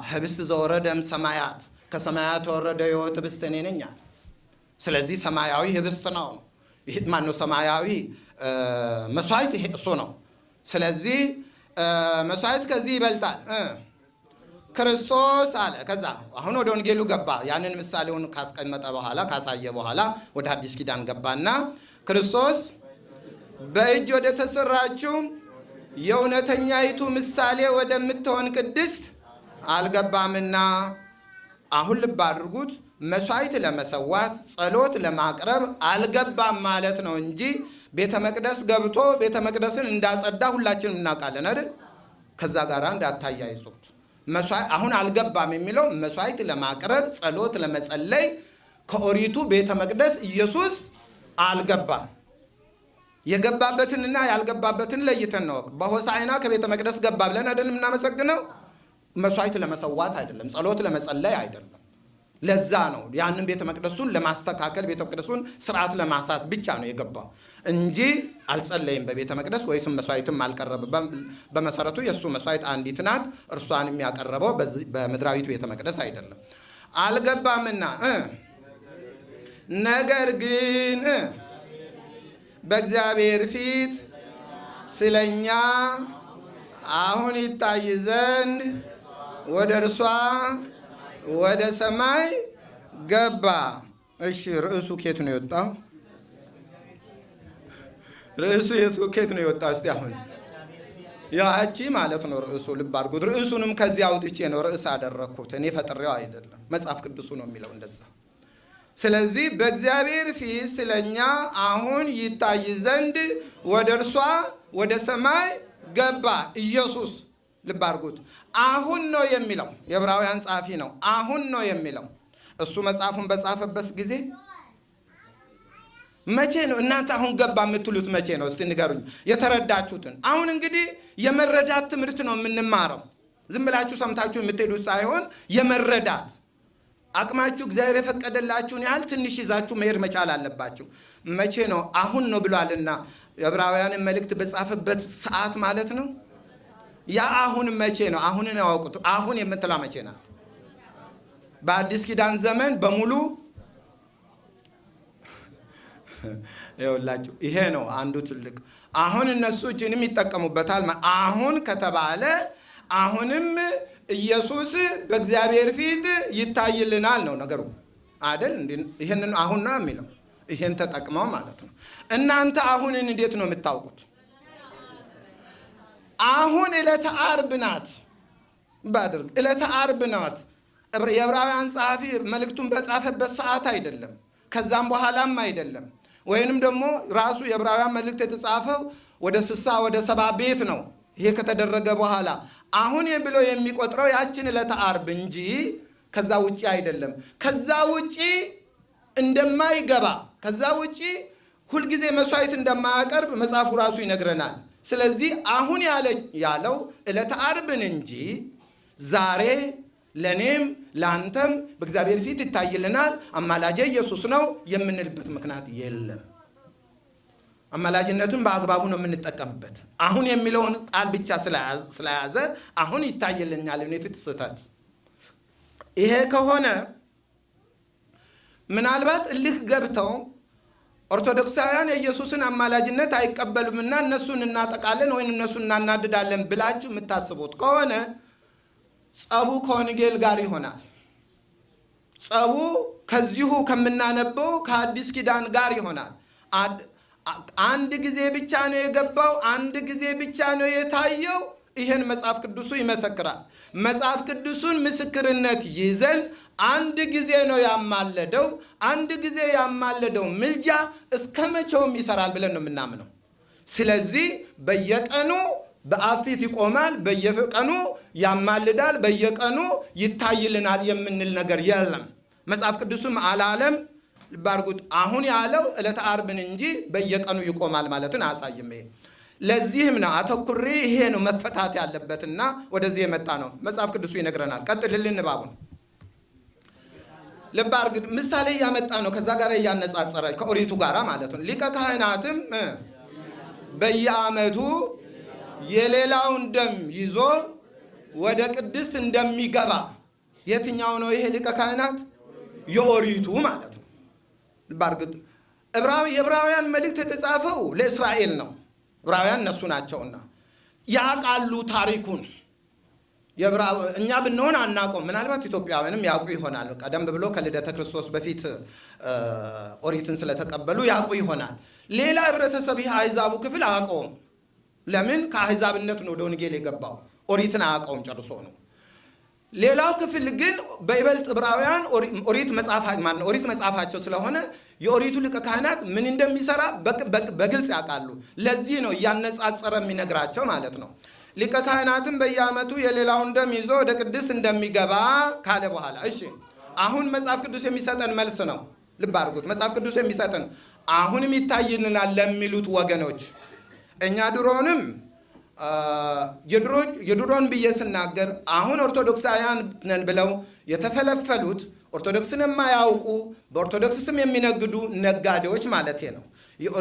ህብስት ዘወረደ እምሰማያት፣ ከሰማያት የወረደ የሕይወት ህብስት እኔ ነኝ አለ። ስለዚህ ሰማያዊ ህብስት ነው። ይህ ማን ነው? ሰማያዊ መስዋዕት እሱ ነው። ስለዚህ መስዋዕት ከዚህ ይበልጣል ክርስቶስ አለ። ከዛ አሁን ወደ ወንጌሉ ገባ። ያንን ምሳሌውን ካስቀመጠ በኋላ ካሳየ በኋላ ወደ አዲስ ኪዳን ገባና ክርስቶስ በእጅ ወደ ተሰራችው የእውነተኛይቱ ምሳሌ ወደምትሆን ቅድስት አልገባምና። አሁን ልብ አድርጉት። መስዋዕት ለመሰዋት ጸሎት ለማቅረብ አልገባም ማለት ነው እንጂ ቤተ መቅደስ ገብቶ ቤተ መቅደስን እንዳጸዳ ሁላችንም እናውቃለን አይደል? ከዛ ጋር እንዳታያይዙት። አሁን አልገባም የሚለው መስዋዕት ለማቅረብ ጸሎት ለመጸለይ ከኦሪቱ ቤተ መቅደስ ኢየሱስ አልገባም። የገባበትንና ያልገባበትን ለይተን ነው። በሆሳዕና ከቤተ መቅደስ ገባ ብለን አይደል የምናመሰግነው? መስዋዕት ለመሰዋት አይደለም፣ ጸሎት ለመጸለይ አይደለም። ለዛ ነው ያንን ቤተ መቅደሱን ለማስተካከል ቤተ መቅደሱን ስርዓት ለማሳት ብቻ ነው የገባው እንጂ አልጸለይም በቤተ መቅደስ ወይስም መስዋዕትም አልቀረበም። በመሰረቱ የእሱ መስዋዕት አንዲት ናት። እርሷንም ያቀረበው በምድራዊት ቤተ መቅደስ አይደለም። አልገባምና ነገር ግን በእግዚአብሔር ፊት ስለኛ አሁን ይታይ ዘንድ ወደ እርሷ ወደ ሰማይ ገባ። እሺ ርዕሱ ኬት ነው የወጣው? ርዕሱ ኬት ነው የወጣው? እስቲ አሁን ያቺ ማለት ነው ርዕሱ። ልብ አድርጉት። ርዕሱንም ከዚህ አውጥቼ ነው ርዕስ አደረግኩት። እኔ ፈጥሬው አይደለም፣ መጽሐፍ ቅዱሱ ነው የሚለው እንደዛ። ስለዚህ በእግዚአብሔር ፊት ስለኛ አሁን ይታይ ዘንድ ወደ እርሷ ወደ ሰማይ ገባ ኢየሱስ። ልብ አድርጉት። አሁን ነው የሚለው የዕብራውያን ጸሐፊ ነው። አሁን ነው የሚለው እሱ መጽሐፉን በጻፈበት ጊዜ መቼ ነው እናንተ አሁን ገባ የምትሉት? መቼ ነው? እስቲ ንገሩኝ የተረዳችሁትን። አሁን እንግዲህ የመረዳት ትምህርት ነው የምንማረው። ዝም ብላችሁ ሰምታችሁ የምትሄዱት ሳይሆን የመረዳት አቅማችሁ እግዚአብሔር የፈቀደላችሁን ያህል ትንሽ ይዛችሁ መሄድ መቻል አለባችሁ። መቼ ነው? አሁን ነው ብሏልና የዕብራውያንን መልእክት በጻፈበት ሰዓት ማለት ነው። ያ አሁን መቼ ነው? አሁንን ያወቁት። አሁን የምትላ መቼ ናት? በአዲስ ኪዳን ዘመን በሙሉ ይኸውላችሁ ይሄ ነው አንዱ ትልቅ። አሁን እነሱ እጅንም ይጠቀሙበታል። አሁን ከተባለ አሁንም ኢየሱስ በእግዚአብሔር ፊት ይታይልናል ነው ነገሩ አይደል? ይሄንን አሁን ነው የሚለው። ይሄን ተጠቅመው ማለት ነው። እናንተ አሁንን እንዴት ነው የምታውቁት? አሁን ዕለተ ዓርብ ናት። ባድርግ ዕለተ ዓርብ ናት። የዕብራውያን ጸሐፊ መልእክቱን በጻፈበት ሰዓት አይደለም፣ ከዛም በኋላም አይደለም። ወይንም ደግሞ ራሱ የዕብራውያን መልእክት የተጻፈው ወደ 60 ወደ 70 ቤት ነው። ይሄ ከተደረገ በኋላ አሁን ብሎ የሚቆጥረው ያችን ዕለተ ዓርብ እንጂ ከዛ ውጪ አይደለም። ከዛ ውጪ እንደማይገባ፣ ከዛ ውጪ ሁልጊዜ መስዋዕት እንደማያቀርብ መጽሐፉ ራሱ ይነግረናል። ስለዚህ አሁን ያለው ዕለተ ዓርብን እንጂ ዛሬ ለኔም ላንተም በእግዚአብሔር ፊት ይታይልናል፣ አማላጄ ኢየሱስ ነው የምንልበት ምክንያት የለም። አማላጅነቱን በአግባቡ ነው የምንጠቀምበት። አሁን የሚለውን ቃል ብቻ ስለያዘ አሁን ይታይልኛል እኔ ፊት ስህተት። ይሄ ከሆነ ምናልባት እልህ ገብተው ኦርቶዶክሳውያን የኢየሱስን አማላጅነት አይቀበሉምና እነሱን እናጠቃለን ወይም እነሱን እናናድዳለን ብላችሁ የምታስቡት ከሆነ ጸቡ ከወንጌል ጋር ይሆናል። ጸቡ ከዚሁ ከምናነበው ከአዲስ ኪዳን ጋር ይሆናል። አንድ ጊዜ ብቻ ነው የገባው፣ አንድ ጊዜ ብቻ ነው የታየው። ይሄን መጽሐፍ ቅዱሱ ይመሰክራል። መጽሐፍ ቅዱሱን ምስክርነት ይዘን አንድ ጊዜ ነው ያማለደው፣ አንድ ጊዜ ያማለደው ምልጃ እስከ መቼውም ይሰራል ብለን ነው የምናምነው። ስለዚህ በየቀኑ በአብ ፊት ይቆማል፣ በየቀኑ ያማልዳል፣ በየቀኑ ይታይልናል የምንል ነገር የለም። መጽሐፍ ቅዱስም አላለም። ባርጉት አሁን ያለው ዕለተ ዓርብን እንጂ በየቀኑ ይቆማል ማለትን አያሳይም። ይሄ ለዚህም ነው አተኩሬ ይሄ ነው መፈታት ያለበትና ወደዚህ የመጣ ነው። መጽሐፍ ቅዱሱ ይነግረናል። ቀጥልልን ንባቡን። ልብ አድርግ። ምሳሌ እያመጣ ነው፣ ከዛ ጋር እያነጻጸረ ከኦሪቱ ጋራ ማለት ነው። ሊቀ ካህናትም በየዓመቱ የሌላውን ደም ይዞ ወደ ቅድስት እንደሚገባ። የትኛው ነው ይሄ ሊቀ ካህናት? የኦሪቱ ማለት ነው። ልብ አድርግ። የዕብራውያን መልእክት የተጻፈው ለእስራኤል ነው። ዕብራውያን እነሱ ናቸውና ያውቃሉ ታሪኩን። እኛ ብንሆን አናውቀውም። ምናልባት ኢትዮጵያውያንም ያውቁ ይሆናል። ቀደም ብሎ ከልደተ ክርስቶስ በፊት ኦሪትን ስለተቀበሉ ያውቁ ይሆናል። ሌላ ህብረተሰብ ይህ አሕዛቡ ክፍል አያውቀውም። ለምን? ከአሕዛብነት ነው ወደ ወንጌል የገባው። ኦሪትን አያውቀውም ጨርሶ ነው። ሌላው ክፍል ግን በይበልጥ ዕብራውያን ኦሪት መጽሐፋቸው ስለሆነ የኦሪቱ ሊቀ ካህናት ምን እንደሚሰራ በግልጽ ያውቃሉ። ለዚህ ነው እያነጻጸረ የሚነግራቸው ማለት ነው። ሊቀ ካህናትም በየዓመቱ የሌላውን ደም ይዞ ወደ ቅድስት እንደሚገባ ካለ በኋላ፣ እሺ አሁን መጽሐፍ ቅዱስ የሚሰጠን መልስ ነው። ልብ አድርጉት። መጽሐፍ ቅዱስ የሚሰጠን አሁንም ይታይልናል ለሚሉት ወገኖች እኛ ድሮንም የድሮን ብዬ ስናገር አሁን ኦርቶዶክሳውያን ነን ብለው የተፈለፈሉት ኦርቶዶክስን የማያውቁ በኦርቶዶክስ ስም የሚነግዱ ነጋዴዎች ማለት ነው።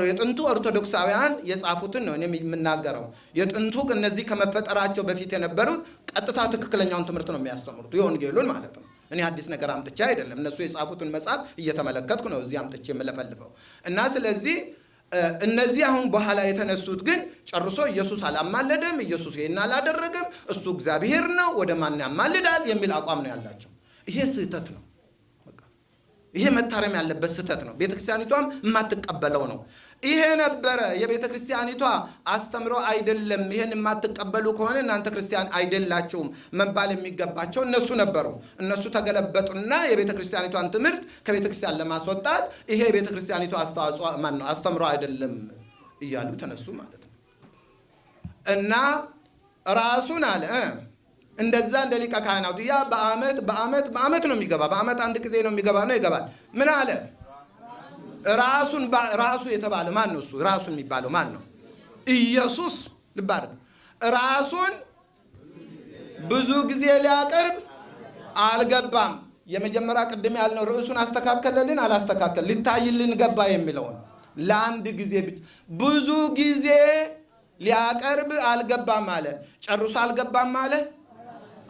የጥንቱ ኦርቶዶክሳውያን የጻፉትን ነው እኔም የምናገረው። የጥንቱ እነዚህ ከመፈጠራቸው በፊት የነበሩት ቀጥታ ትክክለኛውን ትምህርት ነው የሚያስተምሩት፣ የወንጌሉን ማለት ነው። እኔ አዲስ ነገር አምጥቼ አይደለም። እነሱ የጻፉትን መጽሐፍ እየተመለከትኩ ነው እዚህ አምጥቼ የምለፈልፈው። እና ስለዚህ እነዚህ አሁን በኋላ የተነሱት ግን ጨርሶ ኢየሱስ አላማለደም፣ ኢየሱስ ይሄን አላደረገም፣ እሱ እግዚአብሔር ነው፣ ወደ ማን ያማልዳል የሚል አቋም ነው ያላቸው። ይሄ ስህተት ነው። ይሄ መታረም ያለበት ስህተት ነው። ቤተክርስቲያኒቷም የማትቀበለው ነው። ይሄ ነበረ የቤተክርስቲያኒቷ አስተምሮ አይደለም። ይሄን የማትቀበሉ ከሆነ እናንተ ክርስቲያን አይደላችሁም መባል የሚገባቸው እነሱ ነበሩ። እነሱ ተገለበጡና የቤተክርስቲያኒቷን ትምህርት ከቤተክርስቲያን ለማስወጣት ይሄ የቤተክርስቲያኒቷ አስተዋጽኦ ማን ነው አስተምሮ አይደለም እያሉ ተነሱ ማለት ነው። እና ራሱን አለ እንደዛ እንደ ሊቀ ካህናቱ ያ በአመት በአመት በአመት ነው የሚገባ፣ በአመት አንድ ጊዜ ነው የሚገባ ነው ይገባል። ምን አለ? ራሱን ራሱ የተባለ ማን ነው? እሱ ራሱን የሚባለው ማን ነው? ኢየሱስ። ልብ አድርግ። ራሱን ብዙ ጊዜ ሊያቀርብ አልገባም። የመጀመሪያ ቅድም ያልነው ርዕሱን አስተካከለልን አላስተካከል ሊታይልን ገባ የሚለውን ለአንድ ጊዜ ብቻ ብዙ ጊዜ ሊያቀርብ አልገባም አለ። ጨርሶ አልገባም አለ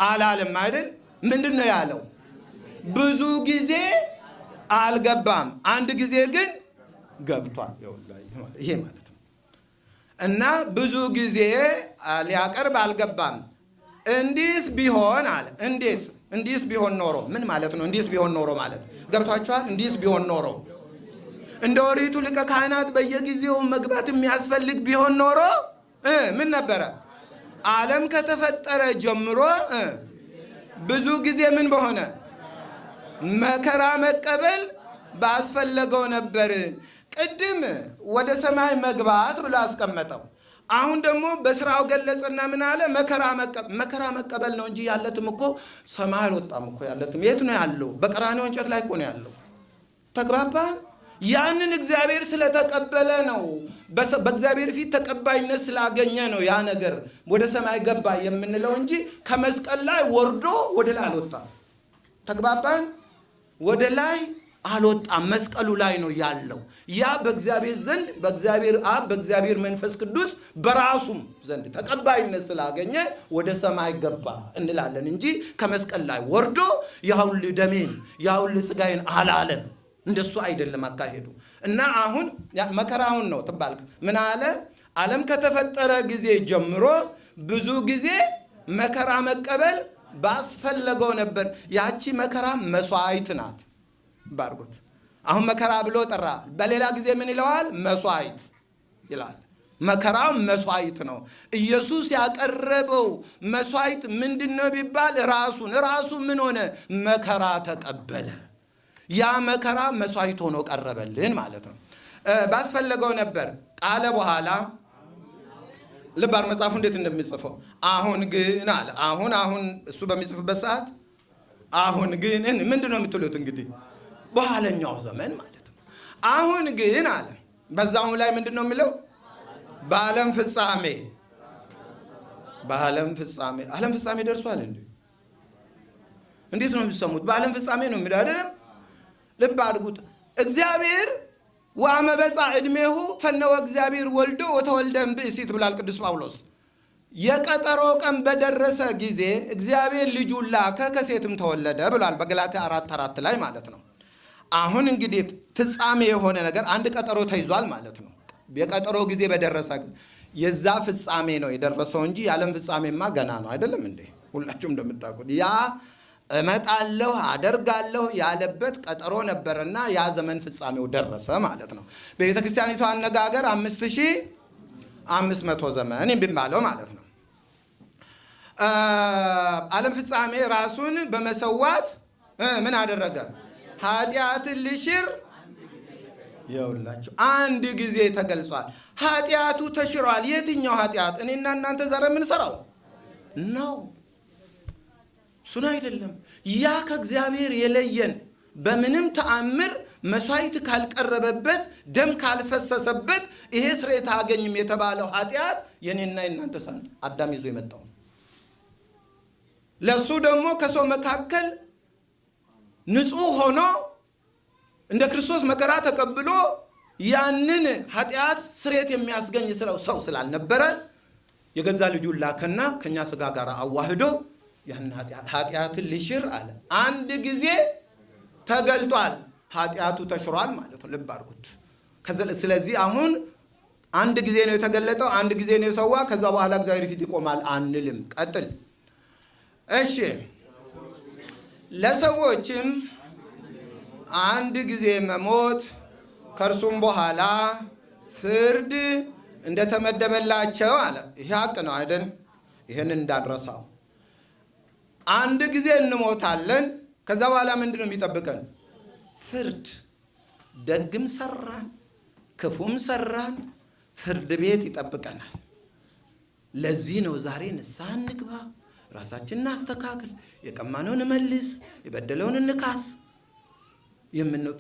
አላለም አይደል? ምንድን ነው ያለው? ብዙ ጊዜ አልገባም፣ አንድ ጊዜ ግን ገብቷል። ይሄ ማለት ነው። እና ብዙ ጊዜ ሊያቀርብ አልገባም። እንዲህስ ቢሆን አለ። እንዴት? እንዲህስ ቢሆን ኖሮ ምን ማለት ነው? እንዲህስ ቢሆን ኖሮ ማለት ገብቷችኋል? እንዲህስ ቢሆን ኖሮ እንደ ኦሪቱ ሊቀ ካህናት በየጊዜው መግባት የሚያስፈልግ ቢሆን ኖሮ ምን ነበረ? ዓለም ከተፈጠረ ጀምሮ ብዙ ጊዜ ምን በሆነ መከራ መቀበል ባስፈለገው ነበር። ቅድም ወደ ሰማይ መግባት ብሎ አስቀመጠው። አሁን ደግሞ በስራው ገለጸና ምን አለ? መከራ መቀበል ነው እንጂ ያለትም እኮ ሰማይ አልወጣም እኮ። ያለትም የት ነው ያለው? በቀራንዮ እንጨት ላይ እኮ ነው ያለው። ተግባባን? ያንን እግዚአብሔር ስለተቀበለ ነው፣ በእግዚአብሔር ፊት ተቀባይነት ስላገኘ ነው ያ ነገር ወደ ሰማይ ገባ የምንለው እንጂ ከመስቀል ላይ ወርዶ ወደ ላይ አልወጣም። ተግባባን? ወደ ላይ አልወጣም፣ መስቀሉ ላይ ነው ያለው። ያ በእግዚአብሔር ዘንድ፣ በእግዚአብሔር አብ፣ በእግዚአብሔር መንፈስ ቅዱስ፣ በራሱም ዘንድ ተቀባይነት ስላገኘ ወደ ሰማይ ገባ እንላለን እንጂ ከመስቀል ላይ ወርዶ ያውል ደሜን ያውል ስጋዬን አላለም። እንደሱ አይደለም አካሄዱ። እና አሁን መከራውን ነው ትባል ምን አለ? ዓለም ከተፈጠረ ጊዜ ጀምሮ ብዙ ጊዜ መከራ መቀበል ባስፈለገው ነበር። ያቺ መከራ መስዋዕት ናት። ባርጎት አሁን መከራ ብሎ ጠራ። በሌላ ጊዜ ምን ይለዋል? መስዋዕት ይላል። መከራው መስዋዕት ነው። ኢየሱስ ያቀረበው መስዋዕት ምንድን ነው ቢባል ራሱን። ራሱ ምን ሆነ? መከራ ተቀበለ። ያ መከራ መስዋዕት ሆኖ ቀረበልን ማለት ነው። ባስፈለገው ነበር ቃለ በኋላ ልባር መጽሐፉ እንዴት እንደሚጽፈው አሁን ግን አለ። አሁን እሱ በሚጽፍበት ሰዓት አሁን ግን ምንድን ነው የምትሉት? እንግዲህ በኋለኛው ዘመን ማለት ነው። አሁን ግን አለ። በዛውም ላይ ምንድን ነው የሚለው? በዓለም ፍጻሜ፣ በዓለም ፍጻሜ። ዓለም ፍጻሜ ደርሷል እንዴ? እንዴት ነው የሚሰሙት? በዓለም ፍጻሜ ነው የሚለው አይደለም? ልብ አድርጉት። እግዚአብሔር ወአመ በጽሐ ዕድሜሁ ፈነወ እግዚአብሔር ወልዶ ወተወልደ እምብእሲት ብሏል ቅዱስ ጳውሎስ። የቀጠሮ ቀን በደረሰ ጊዜ እግዚአብሔር ልጁን ላከ፣ ከሴትም ተወለደ ብሏል በገላትያ 4:4 ላይ ማለት ነው። አሁን እንግዲህ ፍጻሜ የሆነ ነገር አንድ ቀጠሮ ተይዟል ማለት ነው። የቀጠሮ ጊዜ በደረሰ የዛ ፍጻሜ ነው የደረሰው እንጂ የዓለም ፍጻሜማ ገና ነው አይደለም እንዴ? ሁላችሁም እንደምታውቁት ያ እመጣለሁ አደርጋለሁ ያለበት ቀጠሮ ነበረና ያ ዘመን ፍጻሜው ደረሰ ማለት ነው። በቤተ ክርስቲያኒቷ አነጋገር 5500 ዘመን የሚባለው ማለት ነው። ዓለም ፍጻሜ ራሱን በመሰዋት ምን አደረገ? ኃጢአትን ሊሽር ይኸውላችሁ አንድ ጊዜ ተገልጿል። ኃጢአቱ ተሽሯል። የትኛው ኃጢአት? እኔና እናንተ ዛሬ የምንሰራው ነው። እሱን አይደለም። ያ ከእግዚአብሔር የለየን በምንም ተአምር መስዋዕት ካልቀረበበት፣ ደም ካልፈሰሰበት ይሄ ስርየት አያገኝም የተባለው ኃጢአት የኔና የእናንተ አዳም ይዞ የመጣው፣ ለሱ ደግሞ ከሰው መካከል ንጹሕ ሆኖ እንደ ክርስቶስ መከራ ተቀብሎ ያንን ኃጢአት ስርየት የሚያስገኝ ሰው ስላልነበረ የገዛ ልጁን ላከና ከኛ ስጋ ጋር አዋህዶ ያንን ኃጢአትን ሊሽር አለ። አንድ ጊዜ ተገልጧል። ኃጢአቱ ተሽሯል ማለት ነው። ልብ አድርጉት። ስለዚህ አሁን አንድ ጊዜ ነው የተገለጠው፣ አንድ ጊዜ ነው የሰዋ። ከዛ በኋላ እግዚአብሔር ፊት ይቆማል አንልም። ቀጥል። እሺ፣ ለሰዎችም አንድ ጊዜ መሞት ከእርሱም በኋላ ፍርድ እንደተመደበላቸው አለ። ይሄ ሀቅ ነው አይደል? ይህን እንዳንረሳው። አንድ ጊዜ እንሞታለን። ከዛ በኋላ ምንድን ነው የሚጠብቀን? ፍርድ። ደግም ሰራን ክፉም ሰራን ፍርድ ቤት ይጠብቀናል። ለዚህ ነው ዛሬ ንስሐ እንግባ፣ ራሳችንን እናስተካክል፣ የቀማነውን እንመልስ፣ የበደለውን እንካስ።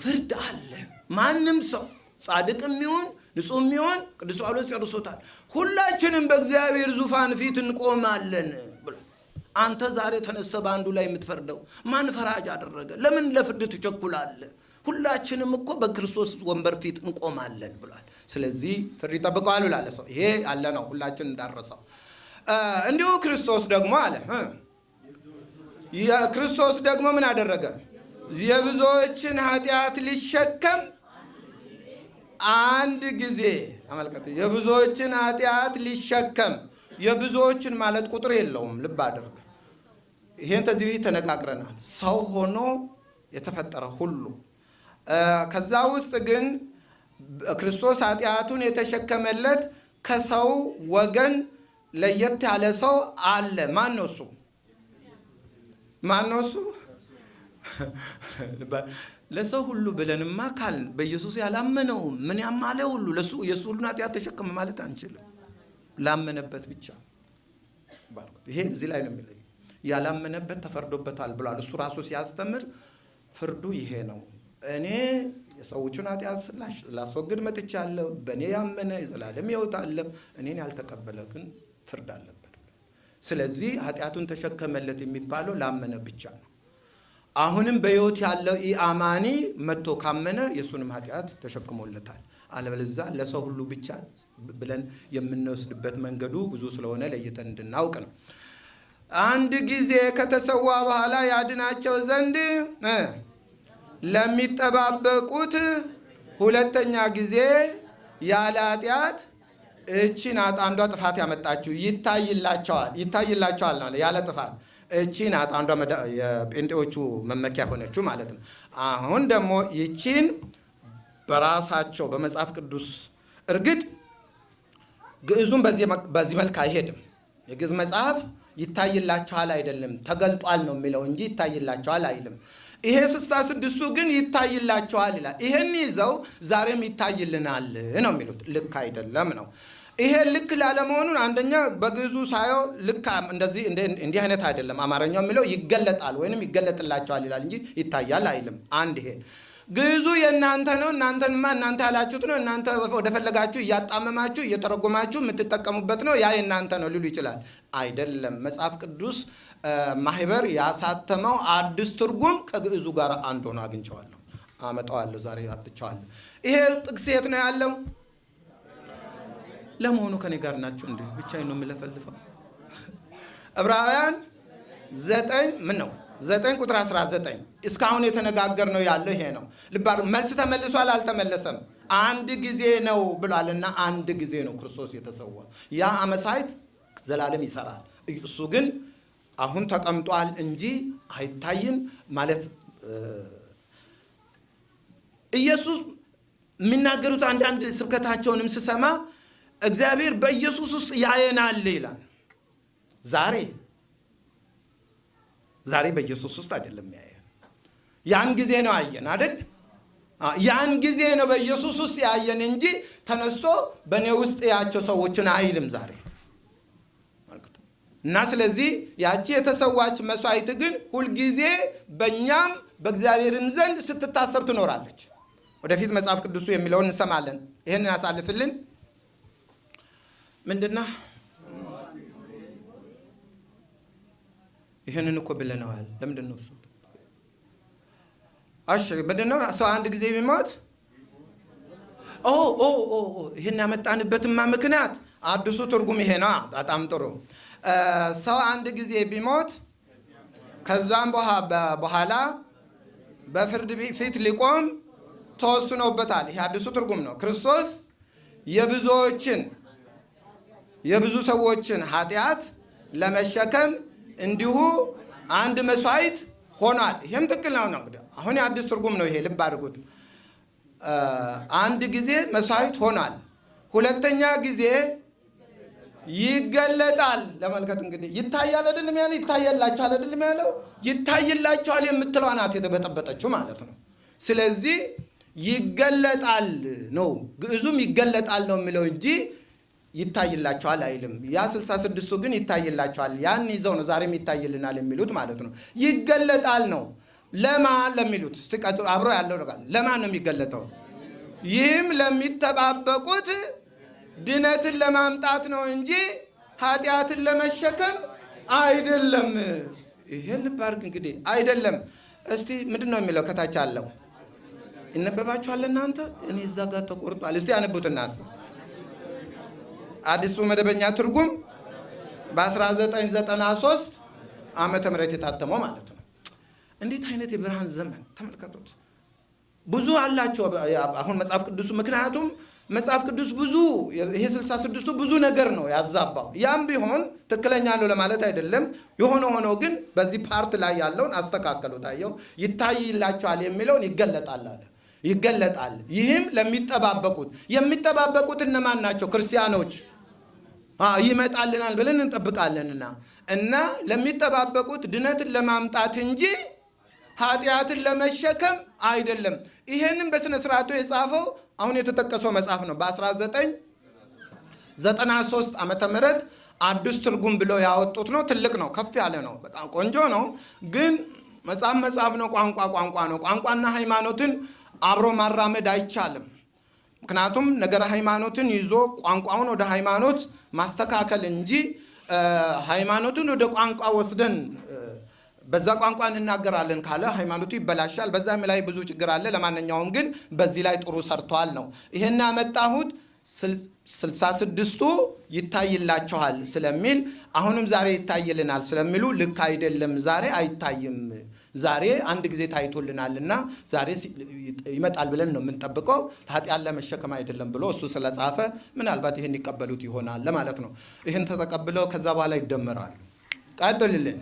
ፍርድ አለ። ማንም ሰው ጻድቅም ይሁን ንጹሕም ይሁን ቅዱስ ጳውሎስ ጨርሶታል። ሁላችንም በእግዚአብሔር ዙፋን ፊት እንቆማለን ብሎ። አንተ ዛሬ ተነስተህ በአንዱ ላይ የምትፈርደው ማን ፈራጅ አደረገ? ለምን ለፍርድ ትቸኩላለህ? ሁላችንም እኮ በክርስቶስ ወንበር ፊት እንቆማለን ብሏል። ስለዚህ ፍርድ ይጠብቀዋል ብላለ ሰው ይሄ ያለ ነው፣ ሁላችን እንዳረሰው። እንዲሁ ክርስቶስ ደግሞ አለ። የክርስቶስ ደግሞ ምን አደረገ? የብዙዎችን ኃጢአት ሊሸከም አንድ ጊዜ ተመልከት። የብዙዎችን ኃጢአት ሊሸከም፣ የብዙዎችን ማለት ቁጥር የለውም። ልብ አድርግ። ይሄን ከዚህ በፊት ተነጋግረናል። ሰው ሆኖ የተፈጠረ ሁሉ፣ ከዛ ውስጥ ግን ክርስቶስ ኃጢአቱን የተሸከመለት ከሰው ወገን ለየት ያለ ሰው አለ። ማን ነው እሱ? ማን ነው እሱ? ለሰው ሁሉ ብለንማ ካልን በኢየሱስ ያላመነው ምን ያማለ ሁሉ ለሱ የሱ ሁሉን ኃጢአት ተሸከመ ማለት አንችልም። ላመነበት ብቻ ባልኩት። ይሄ እዚህ ላይ ነው የሚለየው። ያላመነበት ተፈርዶበታል ብሏል። እሱ ራሱ ሲያስተምር ፍርዱ ይሄ ነው። እኔ የሰዎቹን ኃጢአት ላስወግድ መጥቻለሁ። በእኔ ያመነ የዘላለም ሕይወት አለ። እኔን ያልተቀበለ ግን ፍርድ አለበት። ስለዚህ ኃጢአቱን ተሸከመለት የሚባለው ላመነ ብቻ ነው። አሁንም በሕይወት ያለው ኢአማኒ መጥቶ ካመነ የእሱንም ኃጢአት ተሸክሞለታል። አለበለዚያ ለሰው ሁሉ ብቻ ብለን የምንወስድበት መንገዱ ብዙ ስለሆነ ለይተን እንድናውቅ ነው። አንድ ጊዜ ከተሰዋ በኋላ ያድናቸው ዘንድ ለሚጠባበቁት ሁለተኛ ጊዜ ያለ ኃጢአት፣ እቺ ናት አንዷ ጥፋት ያመጣችው። ይታይላቸዋል፣ ይታይላቸዋል ነው ያለ ጥፋት። እቺ ናት አንዷ የጴንጤዎቹ መመኪያ ሆነችው ማለት ነው። አሁን ደግሞ ይቺን በራሳቸው በመጽሐፍ ቅዱስ፣ እርግጥ ግዕዙም በዚህ መልክ አይሄድም። የግዕዝ መጽሐፍ ይታይላቸዋል አይደለም፣ ተገልጧል ነው የሚለው እንጂ ይታይላቸዋል አይልም። ይሄ 66ቱ ግን ይታይላቸዋል ይላል። ይሄን ይዘው ዛሬም ይታይልናል ነው የሚሉት። ልክ አይደለም ነው። ይሄ ልክ ላለመሆኑን አንደኛ በግዕዙ ሳየው ልክ እንደዚህ እንዲህ አይነት አይደለም። አማርኛው የሚለው ይገለጣል ወይንም ይገለጥላቸዋል ይላል እንጂ ይታያል አይልም። አንድ ይሄ ግዕዙ የእናንተ ነው። እናንተንማ እናንተ ያላችሁት ነው። እናንተ ወደፈለጋችሁ እያጣመማችሁ እየተረጎማችሁ የምትጠቀሙበት ነው። ያ የእናንተ ነው ሊሉ ይችላል። አይደለም። መጽሐፍ ቅዱስ ማህበር ያሳተመው አዲስ ትርጉም ከግዕዙ ጋር አንድ ሆኖ አግኝቼዋለሁ። አመጣዋለሁ። ዛሬ አጥቼዋለሁ። ይሄ ጥቅስ የት ነው ያለው? ለመሆኑ ከኔ ጋር ናችሁ እንዴ? ብቻዬን ነው የምለፈልፈው? ዕብራውያን 9 ምን ነው 9 ቁጥር 19። እስካሁን የተነጋገርነው ያለው ይሄ ነው። ልባር መልስ ተመልሷል አልተመለሰም? አንድ ጊዜ ነው ብሏልና አንድ ጊዜ ነው ክርስቶስ የተሰዋ። ያ አመሳይት ዘላለም ይሰራል። እሱ ግን አሁን ተቀምጧል እንጂ አይታይም ማለት። ኢየሱስ የሚናገሩት አንዳንድ ስብከታቸውንም ስሰማ እግዚአብሔር በኢየሱስ ውስጥ ያየናል ይላል። ዛሬ ዛሬ በኢየሱስ ውስጥ አይደለም ያየን። ያን ጊዜ ነው አየን አይደል? ያን ጊዜ ነው በኢየሱስ ውስጥ ያየን እንጂ ተነስቶ በእኔ ውስጥ ያቸው ሰዎችን አይልም ዛሬ። እና ስለዚህ ያቺ የተሰዋች መስዋዕት ግን ሁልጊዜ በእኛም በእግዚአብሔርም ዘንድ ስትታሰብ ትኖራለች። ወደፊት መጽሐፍ ቅዱሱ የሚለውን እንሰማለን። ይህንን አሳልፍልን። ምንድነው? ይህንን እኮ ብለነዋል። ለምንድን ነው እሱ? እሺ ምንድነው? ሰው አንድ ጊዜ ቢሞት፣ ኦ ኦ ኦ፣ ይህን ያመጣንበትማ ምክንያት አዲሱ ትርጉም ይሄ ነው። በጣም ጥሩ። ሰው አንድ ጊዜ ቢሞት ከዛም በኋላ በፍርድ ፊት ሊቆም ተወስኖበታል። ይሄ አዲሱ ትርጉም ነው። ክርስቶስ የብዙዎችን፣ የብዙ ሰዎችን ኃጢአት ለመሸከም እንዲሁ አንድ መስዋዕት ሆኗል። ይሄም ትክክል ነው። እንግዲህ አሁን የአዲስ ትርጉም ነው ይሄ፣ ልብ አድርጉት። አንድ ጊዜ መስዋዕት ሆኗል። ሁለተኛ ጊዜ ይገለጣል። ለመልከት እንግዲህ ይታያል አይደለም ያለው፣ ይታያላችኋል አይደለም ያለው፣ ይታይላችኋል የምትለዋ ናት የተበጠበጠችው ማለት ነው። ስለዚህ ይገለጣል ነው፣ ግዕዙም ይገለጣል ነው የሚለው እንጂ ይታይላቸዋል አይልም። ያ 66ቱ ግን ይታይላቸዋል። ያን ይዘው ነው ዛሬም ይታይልናል የሚሉት ማለት ነው። ይገለጣል ነው። ለማን ለሚሉት አብሮ ያለው ነገር ለማን ነው የሚገለጠው? ይህም ለሚጠባበቁት ድነትን ለማምጣት ነው እንጂ ኃጢአትን ለመሸከም አይደለም። ይሄ ልብ አድርግ እንግዲህ፣ አይደለም። እስቲ ምንድን ነው የሚለው ከታች አለው? ይነበባችኋል እናንተ? እኔ እዛ ጋር ተቆርጧል። እስቲ ያነቡትና አዲሱ መደበኛ ትርጉም በ1993 ዓመተ ምህረት የታተመው ማለት ነው። እንዴት አይነት የብርሃን ዘመን ተመልከቱት። ብዙ አላቸው አሁን መጽሐፍ ቅዱሱ፣ ምክንያቱም መጽሐፍ ቅዱስ ብዙ ይሄ 66ቱ ብዙ ነገር ነው ያዛባው። ያም ቢሆን ትክክለኛ ነው ለማለት አይደለም። የሆነ ሆኖ ግን በዚህ part ላይ ያለውን አስተካከሉ። ታየው ይታይላቸዋል የሚለውን ይገለጣል አለ። ይገለጣል። ይህም ለሚጠባበቁት፣ የሚጠባበቁት እነማን ናቸው? ክርስቲያኖች ይመጣልናል ብለን እንጠብቃለንና፣ እና ለሚጠባበቁት ድነትን ለማምጣት እንጂ ኃጢአትን ለመሸከም አይደለም። ይሄንን በስነ ስርዓቱ የጻፈው አሁን የተጠቀሰው መጽሐፍ ነው። በ1993 ዓመተ ምህረት አዲስ ትርጉም ብለው ያወጡት ነው። ትልቅ ነው፣ ከፍ ያለ ነው፣ በጣም ቆንጆ ነው። ግን መጽሐፍ መጽሐፍ ነው፣ ቋንቋ ቋንቋ ነው። ቋንቋና ሃይማኖትን አብሮ ማራመድ አይቻልም። ምክንያቱም ነገረ ሃይማኖትን ይዞ ቋንቋውን ወደ ሃይማኖት ማስተካከል እንጂ ሃይማኖትን ወደ ቋንቋ ወስደን በዛ ቋንቋ እንናገራለን ካለ ሃይማኖቱ ይበላሻል። በዛም ላይ ብዙ ችግር አለ። ለማንኛውም ግን በዚህ ላይ ጥሩ ሰርቷል ነው። ይሄን ያመጣሁት 66ቱ ይታይላችኋል ስለሚል አሁንም ዛሬ ይታይልናል ስለሚሉ ልክ አይደለም። ዛሬ አይታይም። ዛሬ አንድ ጊዜ ታይቶልናልና ዛሬ ይመጣል ብለን ነው የምንጠብቀው። ኃጢአት ለመሸከም አይደለም ብሎ እሱ ስለጻፈ ምናልባት ይህን ይቀበሉት ይሆናል ለማለት ነው። ይህን ተተቀብለው ከዛ በኋላ ይደመራሉ። ቀጥልልን።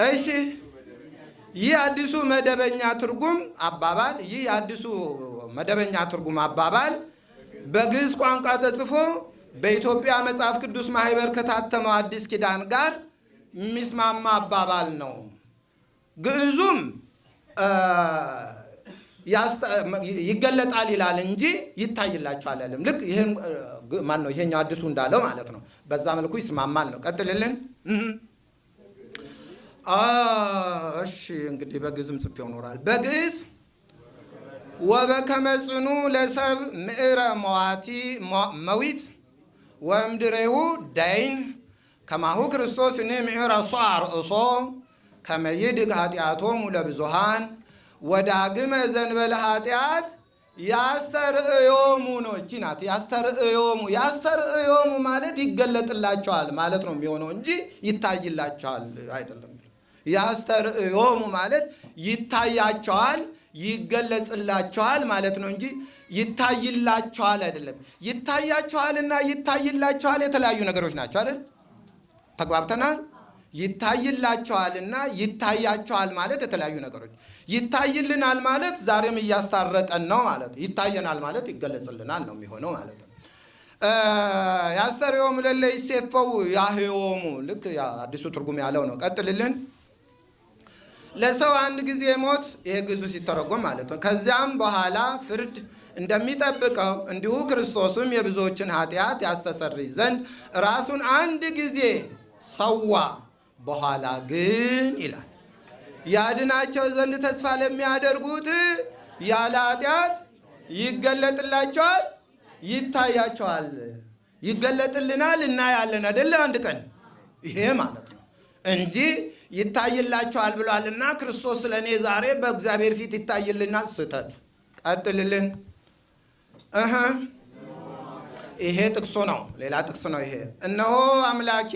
እሺ፣ ይህ አዲሱ መደበኛ ትርጉም አባባል ይህ አዲሱ መደበኛ ትርጉም አባባል በግዕዝ ቋንቋ ተጽፎ በኢትዮጵያ መጽሐፍ ቅዱስ ማህበር ከታተመው አዲስ ኪዳን ጋር የሚስማማ አባባል ነው። ግዕዙም ይገለጣል ይላል እንጂ ይታይላቸዋል አይደለም። ልክ ይሄን ማን ነው ይሄኛው አዲሱ እንዳለው ማለት ነው። በዛ መልኩ ይስማማል ነው። ቀጥልልን። እሺ፣ እንግዲህ በግዕዝም ጽፌው ኖራል። በግዕዝ ወበከመ ጽኑ ለሰብ ምዕረ መዋቲ መዊት ወእምድሬሁ ዳይን ከማሁ ክርስቶስ እኔ ምዕረ ሷ ርእሶ ከመ ይድግ ኃጢአቶሙ ለብዙሃን ወዳግመ ዘንበለ ኃጢአት ያስተርእዮሙ ነው። እቺ ናት ያስተርእዮሙ። ያስተርእዮሙ ማለት ይገለጥላቸዋል ማለት ነው የሚሆነው እንጂ ይታይላቸዋል አይደለም። ያስተርእዮሙ ማለት ይታያቸዋል፣ ይገለጽላቸዋል ማለት ነው እንጂ ይታይላቸዋል አይደለም። ይታያቸዋልና ይታይላቸዋል የተለያዩ ነገሮች ናቸው አይደል? ተግባብተናል። ይታይላቸዋልና ይታያቸዋል ማለት የተለያዩ ነገሮች። ይታይልናል ማለት ዛሬም እያስታረቀን ነው ማለት፣ ይታየናል ማለት ይገለጽልናል ነው የሚሆነው ማለት ነው። ያስተርእዮሙ ለእለ ይሴፈው ያህዮሙ፣ ልክ አዲሱ ትርጉም ያለው ነው። ቀጥልልን። ለሰው አንድ ጊዜ ሞት፣ ይሄ ግዕዙ ሲተረጎም ማለት ነው። ከዚያም በኋላ ፍርድ እንደሚጠብቀው እንዲሁ ክርስቶስም የብዙዎችን ኃጢአት ያስተሰርይ ዘንድ ራሱን አንድ ጊዜ ሰዋ። በኋላ ግን ይላል ያድናቸው ዘንድ ተስፋ ለሚያደርጉት ያለ ኃጢአት ይገለጥላቸዋል፣ ይታያቸዋል፣ ይገለጥልናል፣ እናያለን አይደለ? አንድ ቀን ይሄ ማለት ነው እንጂ ይታይላቸዋል ብሏልና ክርስቶስ ስለ እኔ ዛሬ በእግዚአብሔር ፊት ይታይልናል። ስህተት። ቀጥልልን። እህ ይሄ ጥቅሱ ነው፣ ሌላ ጥቅስ ነው ይሄ። እነሆ አምላኬ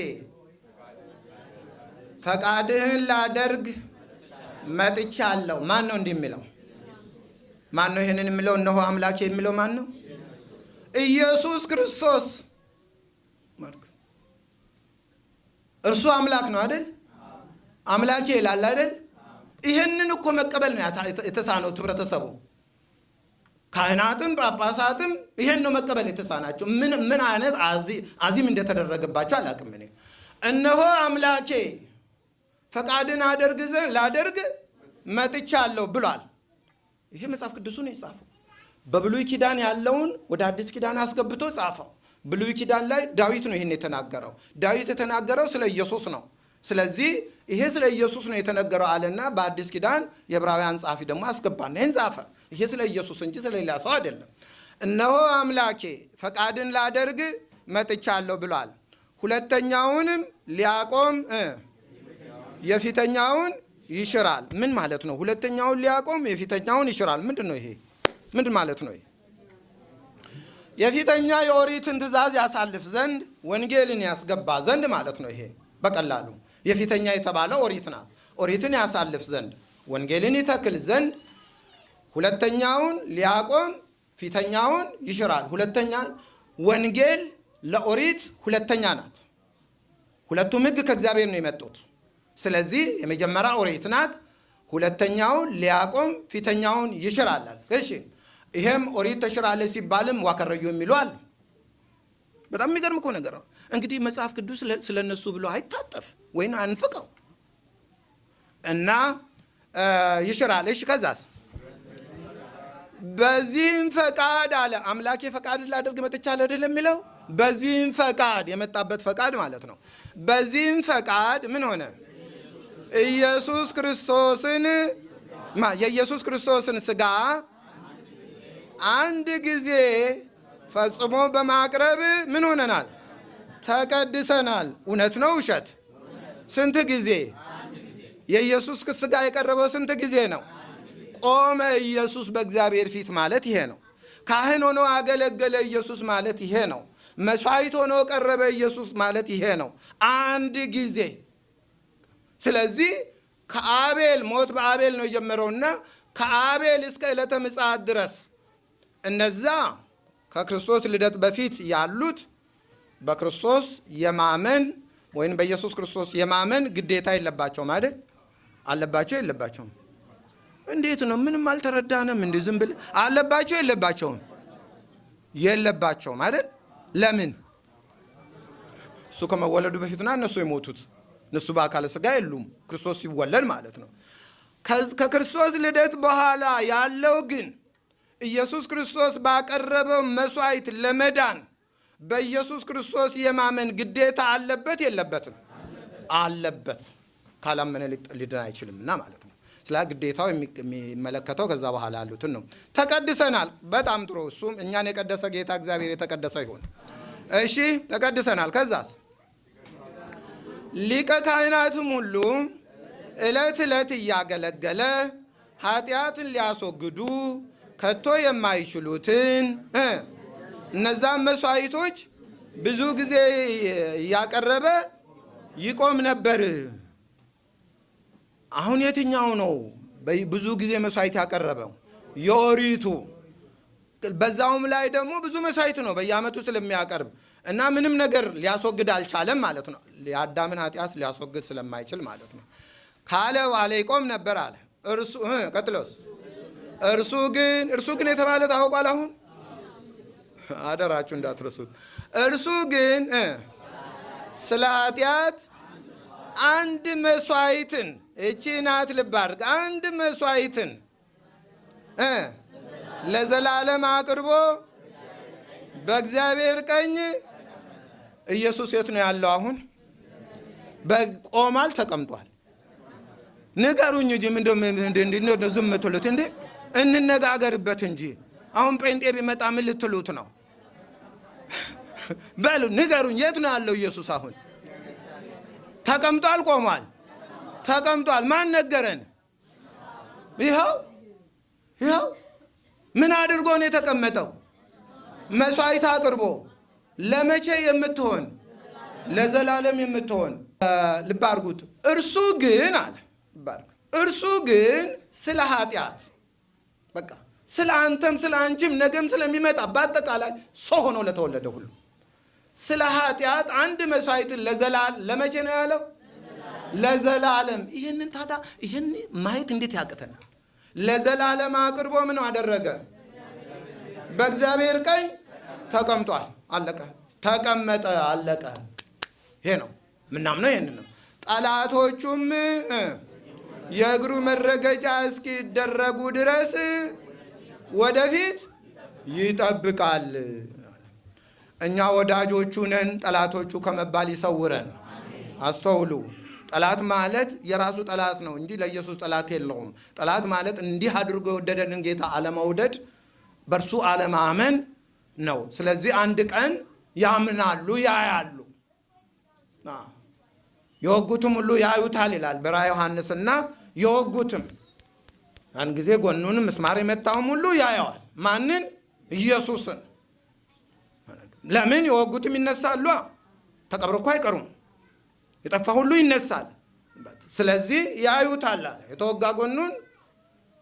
ፈቃድህን ላደርግ መጥቻለሁ። ማን ነው እንዲህ የሚለው? ማን ነው ይሄንን የሚለው? እነሆ አምላኬ የሚለው ማን ነው? ኢየሱስ ክርስቶስ። እርሱ አምላክ ነው አይደል? አምላኬ ይላል አይደል? ይህንን እኮ መቀበል ነው የተሳነው ህብረተሰቡ። ካህናትም ጳጳሳትም ይሄን ነው መቀበል የተሳናቸው። ምን ምን አይነት አዚም እንደተደረገባቸው አላውቅም እኔ። እነሆ አምላኬ ፈቃድን አደርግ ዘንድ ላደርግ መጥቻለሁ ብሏል። ይሄ መጽሐፍ ቅዱሱ ነው የጻፈው። በብሉይ ኪዳን ያለውን ወደ አዲስ ኪዳን አስገብቶ ጻፈው። ብሉይ ኪዳን ላይ ዳዊት ነው ይህን የተናገረው። ዳዊት የተናገረው ስለ ኢየሱስ ነው። ስለዚህ ይሄ ስለ ኢየሱስ ነው የተነገረው አለና በአዲስ ኪዳን የዕብራውያን ጸሐፊ ደግሞ አስገባና ይህን ጻፈ። ይሄ ስለ ኢየሱስ እንጂ ስለ ሌላ ሰው አይደለም። እነሆ አምላኬ ፈቃድን ላደርግ መጥቻለሁ ብሏል። ሁለተኛውንም ሊያቆም የፊተኛውን ይሽራል። ምን ማለት ነው? ሁለተኛውን ሊያቆም የፊተኛውን ይሽራል። ምንድን ነው ይሄ? ምንድን ማለት ነው ይሄ? የፊተኛ የኦሪትን ትእዛዝ ያሳልፍ ዘንድ ወንጌልን ያስገባ ዘንድ ማለት ነው። ይሄ በቀላሉ የፊተኛ የተባለው ኦሪት ናት። ኦሪትን ያሳልፍ ዘንድ ወንጌልን ይተክል ዘንድ ሁለተኛውን ሊያቆም ፊተኛውን ይሽራል። ሁለተኛ ወንጌል ለኦሪት ሁለተኛ ናት። ሁለቱም ሕግ ከእግዚአብሔር ነው የመጡት። ስለዚህ የመጀመሪያ ኦሪት ናት። ሁለተኛውን ሊያቆም ፊተኛውን ይሽራል። እሺ፣ ይሄም ኦሪት ተሽራለች ሲባልም ዋከረዩ የሚሉ አሉ። በጣም የሚገርም እኮ ነገር ነው። እንግዲህ መጽሐፍ ቅዱስ ስለ እነሱ ብሎ አይታጠፍ ወይም አንፍቀው እና ይሽራል። እሺ ከዛስ በዚህም ፈቃድ አለ አምላኬ ፈቃድ ላደርግ መጥቻለሁ አይደለም የሚለው? በዚህም ፈቃድ የመጣበት ፈቃድ ማለት ነው። በዚህም ፈቃድ ምን ሆነ? ኢየሱስ ክርስቶስን የኢየሱስ ክርስቶስን ስጋ አንድ ጊዜ ፈጽሞ በማቅረብ ምን ሆነናል? ተቀድሰናል። እውነት ነው ውሸት? ስንት ጊዜ? የኢየሱስ ስጋ የቀረበው ስንት ጊዜ ነው? ቆመ ኢየሱስ በእግዚአብሔር ፊት ማለት ይሄ ነው። ካህን ሆኖ አገለገለ ኢየሱስ ማለት ይሄ ነው። መስዋዕት ሆኖ ቀረበ ኢየሱስ ማለት ይሄ ነው። አንድ ጊዜ። ስለዚህ ከአቤል ሞት በአቤል ነው የጀመረውና ከአቤል እስከ ዕለተ ምጽአት ድረስ እነዛ ከክርስቶስ ልደት በፊት ያሉት በክርስቶስ የማመን ወይም በኢየሱስ ክርስቶስ የማመን ግዴታ የለባቸውም አይደል? አለባቸው የለባቸውም? እንዴት ነው? ምንም አልተረዳንም። እንዴ ዝም ብለህ አለባቸው የለባቸውም? የለባቸውም አይደል? ለምን? እሱ ከመወለዱ በፊትና እነሱ የሞቱት እነሱ በአካለ ስጋ የሉም፣ ክርስቶስ ሲወለድ ማለት ነው። ከክርስቶስ ልደት በኋላ ያለው ግን ኢየሱስ ክርስቶስ ባቀረበው መስዋዕት ለመዳን በኢየሱስ ክርስቶስ የማመን ግዴታ አለበት የለበትም? አለበት። ካላመነ ሊድን አይችልምና ማለት ነው። ስለ ግዴታው የሚመለከተው ከዛ በኋላ ያሉትን ነው። ተቀድሰናል። በጣም ጥሩ። እሱም እኛን የቀደሰ ጌታ እግዚአብሔር የተቀደሰ ይሁን። እሺ ተቀድሰናል። ከዛስ ሊቀ ካህናትም ሁሉ ዕለት ዕለት እያገለገለ ኃጢአትን ሊያስወግዱ ከቶ የማይችሉትን እነዛን መስዋዕቶች ብዙ ጊዜ እያቀረበ ይቆም ነበር። አሁን የትኛው ነው ብዙ ጊዜ መስዋዕት ያቀረበው? የኦሪቱ። በዛውም ላይ ደግሞ ብዙ መስዋዕት ነው በየዓመቱ ስለሚያቀርብ እና ምንም ነገር ሊያስወግድ አልቻለም ማለት ነው። የአዳምን ኃጢአት ሊያስወግድ ስለማይችል ማለት ነው። ካለ በኋላ ይቆም ነበር አለ። እርሱ ቀጥሎስ እርሱ ግን የተባለ ታውቋል። አሁን አደራችሁ እንዳትረሱት። እርሱ ግን ስለ ኃጢአት አንድ መስዋዕትን፣ እቺ ናት ልብ አድርግ፣ አንድ መስዋዕትን ለዘላለም አቅርቦ በእግዚአብሔር ቀኝ። ኢየሱስ የት ነው ያለው አሁን? በቆማል ተቀምጧል? ንገሩኝ እንጂ ምንድነው ዝም የምትሉት እንዴ? እንነጋገርበት እንጂ። አሁን ጴንጤ ቢመጣ ምን ልትሉት ነው? በሉ ንገሩኝ፣ የት ነው ያለው ኢየሱስ አሁን? ተቀምጧል ቆሟል? ተቀምጧል። ማን ነገረን? ይኸው ይኸው። ምን አድርጎ ነው የተቀመጠው? መስዋዕት አቅርቦ። ለመቼ የምትሆን? ለዘላለም የምትሆን። ልብ አድርጉት። እርሱ ግን አለ፣ እርሱ ግን ስለ ኃጢአት በቃ ስለ አንተም ስለ አንቺም ነገም ስለሚመጣ በአጠቃላይ ሰው ሆኖ ለተወለደ ሁሉ ስለ ኃጢአት አንድ መስዋዕትን ለዘላለም። ለመቼ ነው ያለው? ለዘላለም። ይህንን ታዲያ ይህን ማየት እንዴት ያቅተናል? ለዘላለም አቅርቦ ምን አደረገ? በእግዚአብሔር ቀኝ ተቀምጧል። አለቀ። ተቀመጠ። አለቀ። ይሄ ነው ምናምነው፣ ይሄን ነው። ጠላቶቹም የእግሩ መረገጫ እስኪደረጉ ድረስ ወደፊት ይጠብቃል። እኛ ወዳጆቹ ነን፣ ጠላቶቹ ከመባል ይሰውረን። አስተውሉ። ጠላት ማለት የራሱ ጠላት ነው እንጂ ለኢየሱስ ጠላት የለውም። ጠላት ማለት እንዲህ አድርጎ የወደደንን ጌታ አለመውደድ፣ በእርሱ አለማመን ነው። ስለዚህ አንድ ቀን ያምናሉ፣ ያያሉ። የወጉትም ሁሉ ያዩታል ይላል በራእየ ዮሐንስና የወጉትም ያን ጊዜ ጎኑንም ምስማር የመታውም ሁሉ ያየዋል። ማንን? ኢየሱስን። ለምን? የወጉትም ይነሳሉ። ተቀብሮ እኮ አይቀሩም። የጠፋ ሁሉ ይነሳል። ስለዚህ ያዩታል አለ። የተወጋ ጎኑን፣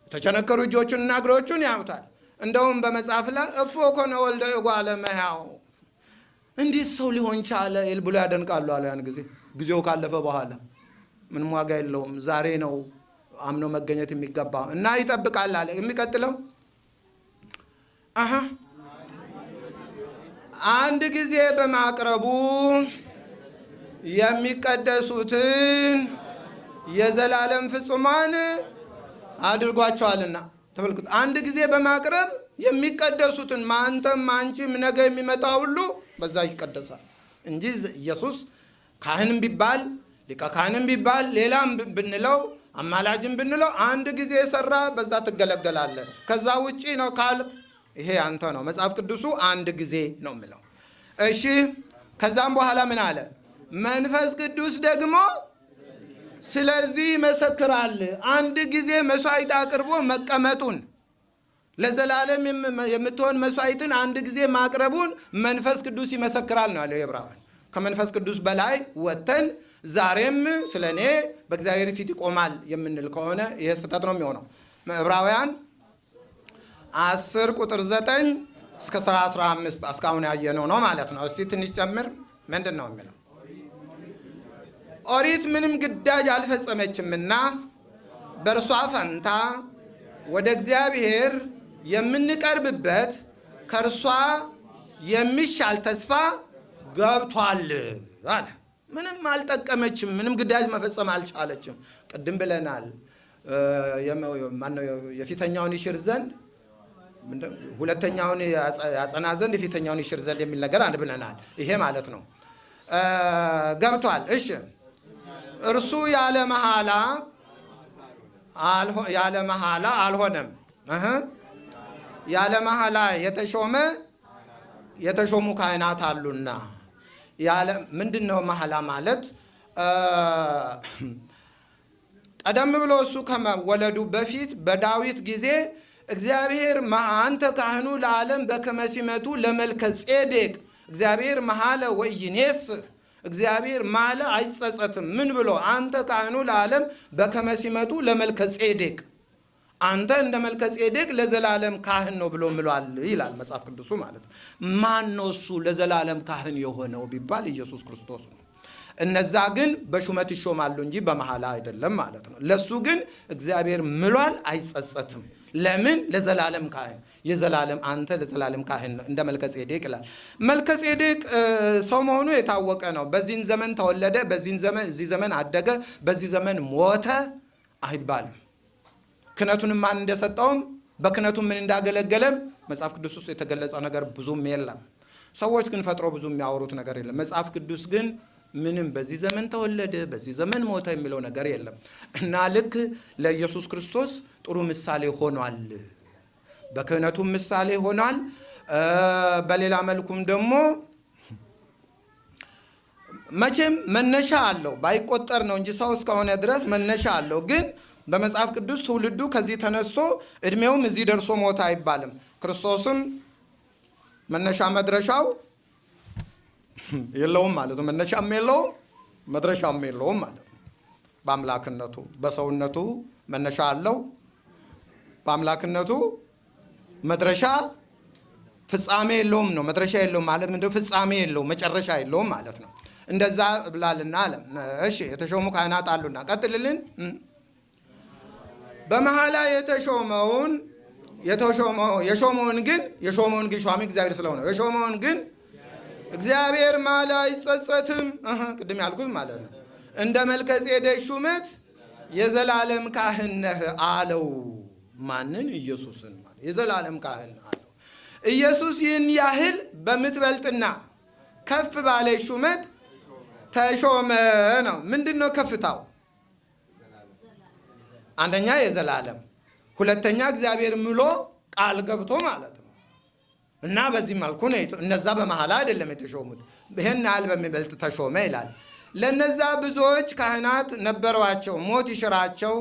የተቸነከሩ እጆቹንና እግሮቹን ያዩታል። እንደውም በመጽሐፍ ላይ እፎ ኮነ ወልደ እጓለ እመሕያው፣ እንዴት ሰው ሊሆን ቻለ ብሎ ያደንቃሉ አለ። ያን ጊዜ ጊዜው ካለፈ በኋላ ምንም ዋጋ የለውም። ዛሬ ነው አምኖ መገኘት የሚገባ እና ይጠብቃል አለ። የሚቀጥለው አሃ አንድ ጊዜ በማቅረቡ የሚቀደሱትን የዘላለም ፍጹማን አድርጓቸዋልና። ተመልክቱ። አንድ ጊዜ በማቅረብ የሚቀደሱትን አንተም አንቺም ነገ የሚመጣ ሁሉ በዛ ይቀደሳል እንጂ ኢየሱስ ካህንም ቢባል ሊቀ ካህንም ቢባል ሌላም ብንለው አማላጅም ብንለው አንድ ጊዜ የሰራ በዛ ትገለገላለህ። ከዛ ውጪ ነው ካል ይሄ አንተ ነው። መጽሐፍ ቅዱሱ አንድ ጊዜ ነው የሚለው። እሺ ከዛም በኋላ ምን አለ? መንፈስ ቅዱስ ደግሞ ስለዚህ ይመሰክራል። አንድ ጊዜ መስዋዕት አቅርቦ መቀመጡን፣ ለዘላለም የምትሆን መስዋዕትን አንድ ጊዜ ማቅረቡን መንፈስ ቅዱስ ይመሰክራል ነው ያለው ዕብራውያን። ከመንፈስ ቅዱስ በላይ ወጥተን ዛሬም ስለ እኔ በእግዚአብሔር ፊት ይቆማል የምንል ከሆነ ይሄ ስህተት ነው የሚሆነው። ዕብራውያን 10 ቁጥር 9 እስከ 15 እስካሁን ያየነው ነው ማለት ነው። እስቲ ትንሽ ጨምር። ምንድን ነው የሚለው? ኦሪት ምንም ግዳጅ አልፈጸመችምና በእርሷ ፈንታ ወደ እግዚአብሔር የምንቀርብበት ከእርሷ የሚሻል ተስፋ ገብቷል አለ። ምንም አልጠቀመችም። ምንም ግዳጅ መፈጸም አልቻለችም። ቅድም ብለናል። ማነው የፊተኛውን ይሽር ዘንድ ሁለተኛውን ያጸና ዘንድ የፊተኛውን ይሽር ዘንድ የሚል ነገር አንድ ብለናል። ይሄ ማለት ነው ገብቷል። እሺ እርሱ ያለ መሐላ ያለ መሐላ አልሆነም። ያለ መሐላ የተሾመ የተሾሙ ካህናት አሉና። ያለ ምንድን ነው መሐላ ማለት? ቀደም ብሎ እሱ ከመወለዱ በፊት በዳዊት ጊዜ እግዚአብሔር አንተ ካህኑ ለዓለም በከመ ሲመቱ ለመልከ ጼዴቅ፣ እግዚአብሔር መሐለ ወኢይኔስ፣ እግዚአብሔር ማለ አይጸጸትም። ምን ብሎ? አንተ ካህኑ ለዓለም በከመ ሲመቱ ለመልከ ጼዴቅ፣ አንተ እንደ መልከ ጼዴቅ ለዘላለም ካህን ነው ብሎ ምሏል ይላል መጽሐፍ ቅዱሱ ማለት ነው። ማን ነው እሱ ለዘላለም ካህን የሆነው ቢባል ኢየሱስ ክርስቶስ ነው። እነዛ ግን በሹመት ይሾማሉ እንጂ በመሐላ አይደለም ማለት ነው። ለሱ ግን እግዚአብሔር ምሏል፣ አይጸጸትም። ለምን? ለዘላለም ካህን፣ የዘላለም አንተ ለዘላለም ካህን ነው እንደ መልከ ጼዴቅ ይላል። መልከ ጼዴቅ ሰው መሆኑ የታወቀ ነው። በዚህን ዘመን ተወለደ፣ በዚህን ዘመን እዚህ ዘመን አደገ፣ በዚህ ዘመን ሞተ አይባልም። ክህነቱንም ማን እንደሰጠውም በክህነቱ ምን እንዳገለገለም መጽሐፍ ቅዱስ ውስጥ የተገለጸ ነገር ብዙም የለም። ሰዎች ግን ፈጥሮ ብዙ የሚያወሩት ነገር የለም። መጽሐፍ ቅዱስ ግን ምንም በዚህ ዘመን ተወለደ፣ በዚህ ዘመን ሞተ የሚለው ነገር የለም። እና ልክ ለኢየሱስ ክርስቶስ ጥሩ ምሳሌ ሆኗል። በክህነቱም ምሳሌ ሆኗል። በሌላ መልኩም ደግሞ መቼም መነሻ አለው፣ ባይቆጠር ነው እንጂ ሰው እስከሆነ ድረስ መነሻ አለው። ግን በመጽሐፍ ቅዱስ ትውልዱ ከዚህ ተነስቶ እድሜውም እዚህ ደርሶ ሞተ አይባልም። ክርስቶስም መነሻ መድረሻው የለውም ማለት ነው። መነሻም የለውም መድረሻም የለውም ማለት ነው። በአምላክነቱ በሰውነቱ መነሻ አለው። በአምላክነቱ መድረሻ ፍጻሜ የለውም ነው። መድረሻ የለውም ማለት ምንድነው? ፍጻሜ የለውም፣ መጨረሻ የለውም ማለት ነው። እንደዛ ብላልና አለ። እሺ የተሾሙ ካህናት አሉና ቀጥልልን። በመሐላ የተሾመውን የሾመውን ግን የሾመውን ግን ሿሚ እግዚአብሔር ስለሆነ የሾመውን ግን እግዚአብሔር ማለ አይጸጸትም። ቅድም ያልኩት ማለት ነው። እንደ መልከ ጼዴቅ ሹመት የዘላለም ካህን ነህ አለው። ማንን? ኢየሱስን። ማለት የዘላለም ካህን አለው። ኢየሱስ ይህን ያህል በምትበልጥና ከፍ ባለ ሹመት ተሾመ ነው። ምንድን ነው ከፍታው? አንደኛ የዘላለም፣ ሁለተኛ እግዚአብሔር ምሎ ቃል ገብቶ ማለት ነው። እና በዚህ መልኩ ነው እነዛ በመሐላ አይደለም የተሾሙት። ይህን ያህል በሚበልጥ ተሾመ ይላል። ለነዛ ብዙዎች ካህናት ነበሯቸው፣ ሞት ይሽራቸው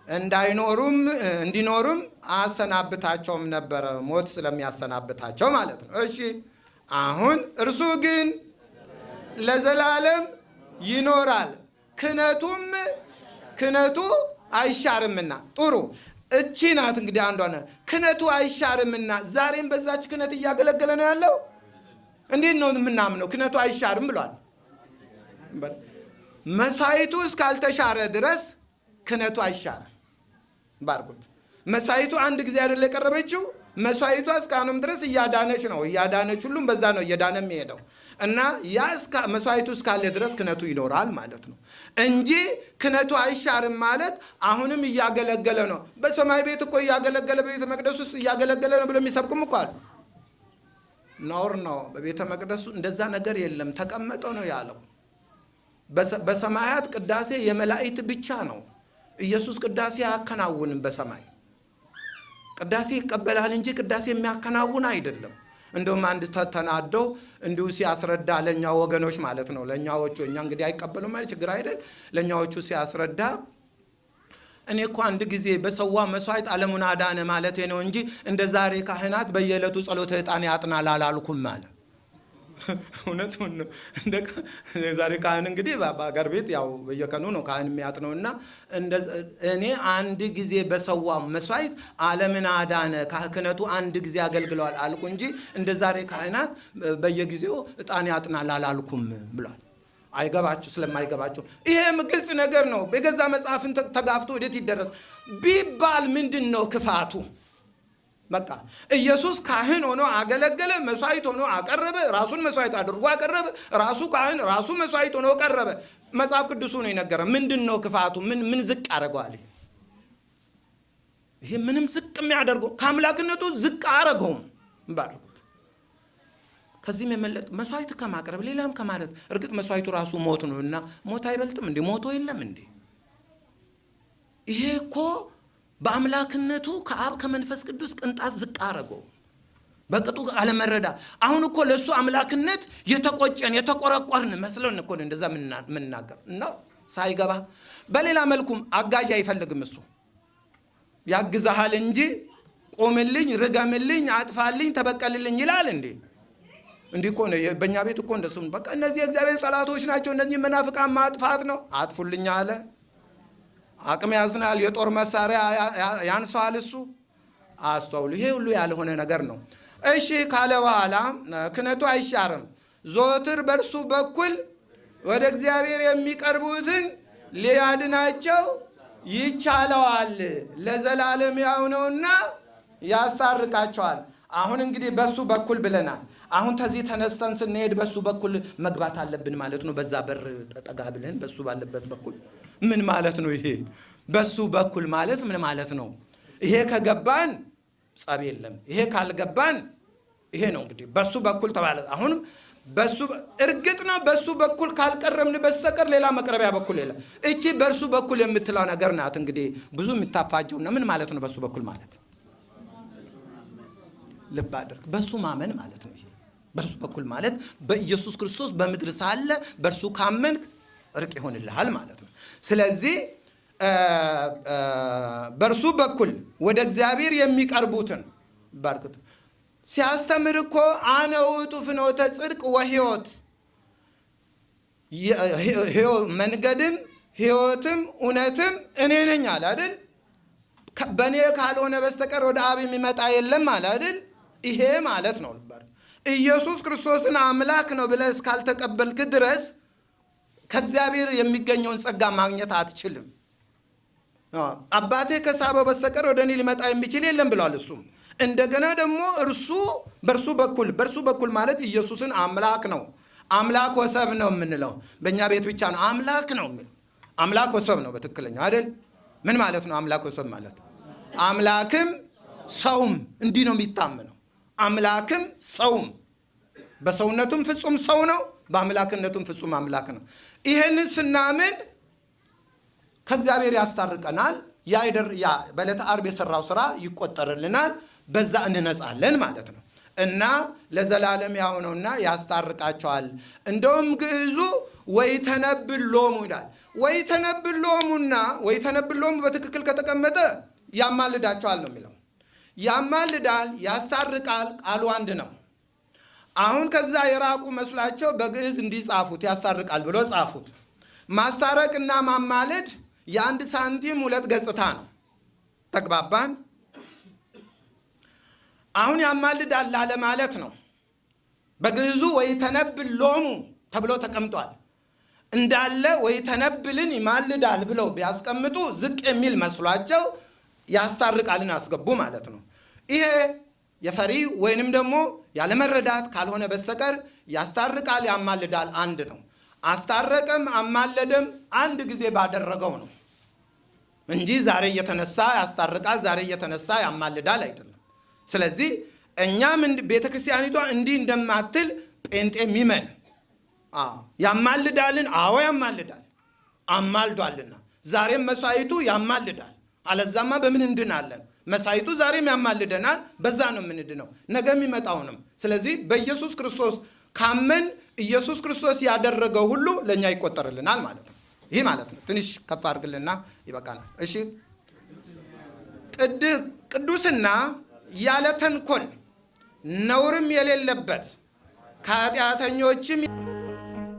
እንዳይኖሩም እንዲኖሩም አሰናብታቸውም ነበረ፣ ሞት ስለሚያሰናብታቸው ማለት ነው። እሺ አሁን እርሱ ግን ለዘላለም ይኖራል፣ ክህነቱም ክህነቱ አይሻርምና። ጥሩ እቺ ናት እንግዲህ አንዷ ክህነቱ አይሻርምና። ዛሬም በዛች ክህነት እያገለገለ ነው ያለው። እንዴት ነው የምናምነው? ክህነቱ አይሻርም ብሏል። መስዋዕቱ እስካልተሻረ ድረስ ክህነቱ አይሻርም። ባርኩት። መስዋዕቱ አንድ ጊዜ አይደለ የቀረበችው? መስዋዕቷ እስካሁንም ድረስ እያዳነች ነው። እያዳነች ሁሉም በዛ ነው እየዳነ የሚሄደው እና ያ መስዋዕቱ እስካለ ድረስ ክህነቱ ይኖራል ማለት ነው እንጂ ክህነቱ አይሻርም ማለት አሁንም እያገለገለ ነው። በሰማይ ቤት እኮ እያገለገለ በቤተ መቅደስ ውስጥ እያገለገለ ነው ብሎ የሚሰብኩም እኮ አሉ። ነውር ነው። በቤተ መቅደሱ እንደዛ ነገር የለም። ተቀመጠው ነው ያለው። በሰማያት ቅዳሴ የመላእክት ብቻ ነው። ኢየሱስ ቅዳሴ አያከናውንም። በሰማይ ቅዳሴ ይቀበላል እንጂ ቅዳሴ የሚያከናውን አይደለም። እንደውም አንድ ተናዶ እንዲሁ ሲያስረዳ ለእኛ ወገኖች ማለት ነው፣ ለእኛዎቹ፣ እኛ እንግዲህ አይቀበሉም ማለት ችግር አይደል? ለእኛዎቹ ሲያስረዳ እኔ እኮ አንድ ጊዜ በሰዋ መስዋዕት ዓለሙን አዳነ ማለቴ ነው እንጂ እንደ ዛሬ ካህናት በየዕለቱ ጸሎተ ዕጣን ያጥናል አላልኩም አለ። እውነቱን ነው። እንደ ዛሬ ካህን እንግዲህ በአገር ቤት ያው በየቀኑ ነው ካህን የሚያጥነው እና እኔ አንድ ጊዜ በሰዋ መስዋዕት ዓለምን አዳነ፣ ክህነቱ አንድ ጊዜ አገልግለዋል አልኩ እንጂ እንደ ዛሬ ካህናት በየጊዜው ዕጣን ያጥናል አላልኩም ብሏል። አይገባችሁ ስለማይገባችሁ ይሄም ግልጽ ነገር ነው። የገዛ መጽሐፍን ተጋፍቶ ወዴት ይደረስ ቢባል ምንድን ነው ክፋቱ? በቃ ኢየሱስ ካህን ሆኖ አገለገለ፣ መስዋዕት ሆኖ አቀረበ፣ ራሱን መስዋዕት አድርጎ አቀረበ። ራሱ ካህን ራሱ መስዋዕት ሆኖ ቀረበ። መጽሐፍ ቅዱሱ ነው የነገረ። ምንድን ነው ክፋቱ? ምን ዝቅ አደረገዋል? ይሄ ምንም ዝቅ የሚያደርገው ከአምላክነቱ ዝቅ አረገውም ባርኩት። ከዚህም የመለጥ መስዋዕት ከማቅረብ ሌላም ከማለት እርግጥ መስዋዕቱ ራሱ ሞት ነው እና ሞት አይበልጥም እንዴ? ሞቶ የለም እንዴ? ይሄ እኮ በአምላክነቱ ከአብ ከመንፈስ ቅዱስ ቅንጣት ዝቅ አረገው። በቅጡ አለመረዳት። አሁን እኮ ለእሱ አምላክነት የተቆጨን የተቆረቆርን መስለን እኮ እንደዛ የምንናገር እና ሳይገባ። በሌላ መልኩም አጋዥ አይፈልግም። እሱ ያግዛሃል እንጂ ቆምልኝ፣ ርገምልኝ፣ አጥፋልኝ፣ ተበቀልልኝ ይላል እንዴ? እንዲህ እኮ ነው። በእኛ ቤት እኮ እንደሱ በቃ እነዚህ የእግዚአብሔር ጠላቶች ናቸው፣ እነዚህ መናፍቃን ማጥፋት ነው። አጥፉልኝ አለ። አቅም ያዝናል፣ የጦር መሳሪያ ያንሰዋል። እሱ አስተውሉ። ይሄ ሁሉ ያልሆነ ነገር ነው። እሺ ካለ በኋላ ክህነቱ አይሻርም፣ ዘወትር በእርሱ በኩል ወደ እግዚአብሔር የሚቀርቡትን ሊያድናቸው ይቻለዋል፣ ለዘላለም ያው ነውና ያስታርቃቸዋል። አሁን እንግዲህ በሱ በኩል ብለናል። አሁን ተዚህ ተነስተን ስንሄድ በሱ በኩል መግባት አለብን ማለት ነው። በዛ በር ጠጋ ብለን በሱ ባለበት በኩል ምን ማለት ነው? ይሄ በሱ በኩል ማለት ምን ማለት ነው? ይሄ ከገባን ጸብ የለም። ይሄ ካልገባን ይሄ ነው እንግዲህ በሱ በኩል ተባለ። አሁንም በሱ እርግጥ ነው በሱ በኩል ካልቀረብን በስተቀር ሌላ መቅረቢያ በኩል የለም። እቺ በእርሱ በኩል የምትለው ነገር ናት እንግዲህ ብዙ የሚታፋጀውና ምን ማለት ነው? በሱ በኩል ማለት ልብ አድርግ፣ በሱ ማመን ማለት ነው። ይሄ በእርሱ በኩል ማለት በኢየሱስ ክርስቶስ በምድር ሳለ በእርሱ ካመንክ እርቅ ይሆንልሃል ማለት ነው። ስለዚህ በእርሱ በኩል ወደ እግዚአብሔር የሚቀርቡትን ባርክቱ። ሲያስተምር እኮ አነ ውእቱ ፍኖተ ጽድቅ ወሕይወት፣ መንገድም ሕይወትም እውነትም እኔ ነኝ አለ አይደል? በእኔ ካልሆነ በስተቀር ወደ አብ የሚመጣ የለም አለ አይደል? ይሄ ማለት ነው ነበር። ኢየሱስ ክርስቶስን አምላክ ነው ብለህ እስካልተቀበልክ ድረስ ከእግዚአብሔር የሚገኘውን ጸጋ ማግኘት አትችልም። አባቴ ከሳበው በስተቀር ወደ እኔ ሊመጣ የሚችል የለም ብሏል። እሱም እንደገና ደግሞ እርሱ በእርሱ በኩል፣ በእርሱ በኩል ማለት ኢየሱስን አምላክ ነው፣ አምላክ ወሰብ ነው የምንለው በእኛ ቤት ብቻ ነው። አምላክ ነው የሚለው አምላክ ወሰብ ነው በትክክለኛው አይደል? ምን ማለት ነው አምላክ ወሰብ ማለት? አምላክም ሰውም እንዲህ ነው የሚታመነው። አምላክም ሰውም፣ በሰውነቱም ፍጹም ሰው ነው፣ በአምላክነቱም ፍጹም አምላክ ነው። ይህንን ስናምን ከእግዚአብሔር ያስታርቀናል። ያ በዕለተ ዓርብ የሰራው ስራ ይቆጠርልናል። በዛ እንነጻለን ማለት ነው። እና ለዘላለም ያው ነውና ያስታርቃቸዋል። እንደውም ግዕዙ ወይ ተነብሎሙ ይላል። ወይ ተነብሎሙና ወይ ተነብሎሙ በትክክል ከተቀመጠ ያማልዳቸዋል ነው የሚለው። ያማልዳል፣ ያስታርቃል፣ ቃሉ አንድ ነው። አሁን ከዛ የራቁ መስሏቸው በግዕዝ እንዲጻፉት ያስታርቃል ብሎ ጻፉት። ማስታረቅና ማማለድ የአንድ ሳንቲም ሁለት ገጽታ ነው። ተግባባን? አሁን ያማልዳል ላለ ማለት ነው። በግዕዙ ወይ ተነብሎሙ ተብሎ ተቀምጧል። እንዳለ ወይ ተነብልን ይማልዳል ብለው ቢያስቀምጡ ዝቅ የሚል መስሏቸው ያስታርቃልን አስገቡ ማለት ነው። ይሄ የፈሪ ወይንም ደግሞ ያለመረዳት ካልሆነ በስተቀር ያስታርቃል፣ ያማልዳል አንድ ነው። አስታረቀም አማለደም አንድ ጊዜ ባደረገው ነው እንጂ ዛሬ እየተነሳ ያስታርቃል፣ ዛሬ እየተነሳ ያማልዳል አይደለም። ስለዚህ እኛም ቤተ ክርስቲያኒቷ እንዲህ እንደማትል ጴንጤ ሚመን ያማልዳልን? አዎ ያማልዳል፣ አማልዷልና። ዛሬም መስዋዕቱ ያማልዳል። አለዛማ በምን እንድናለን? መስዋዕቱ ዛሬም ያማልደናል። በዛ ነው የምንድነው፣ ነገ የሚመጣውንም። ስለዚህ በኢየሱስ ክርስቶስ ካመን ኢየሱስ ክርስቶስ ያደረገው ሁሉ ለእኛ ይቆጠርልናል ማለት ነው። ይህ ማለት ነው። ትንሽ ከፍ አድርግልና ይበቃናል። እሺ፣ ቅዱስና ያለ ተንኮል ነውርም የሌለበት ከኃጢአተኞችም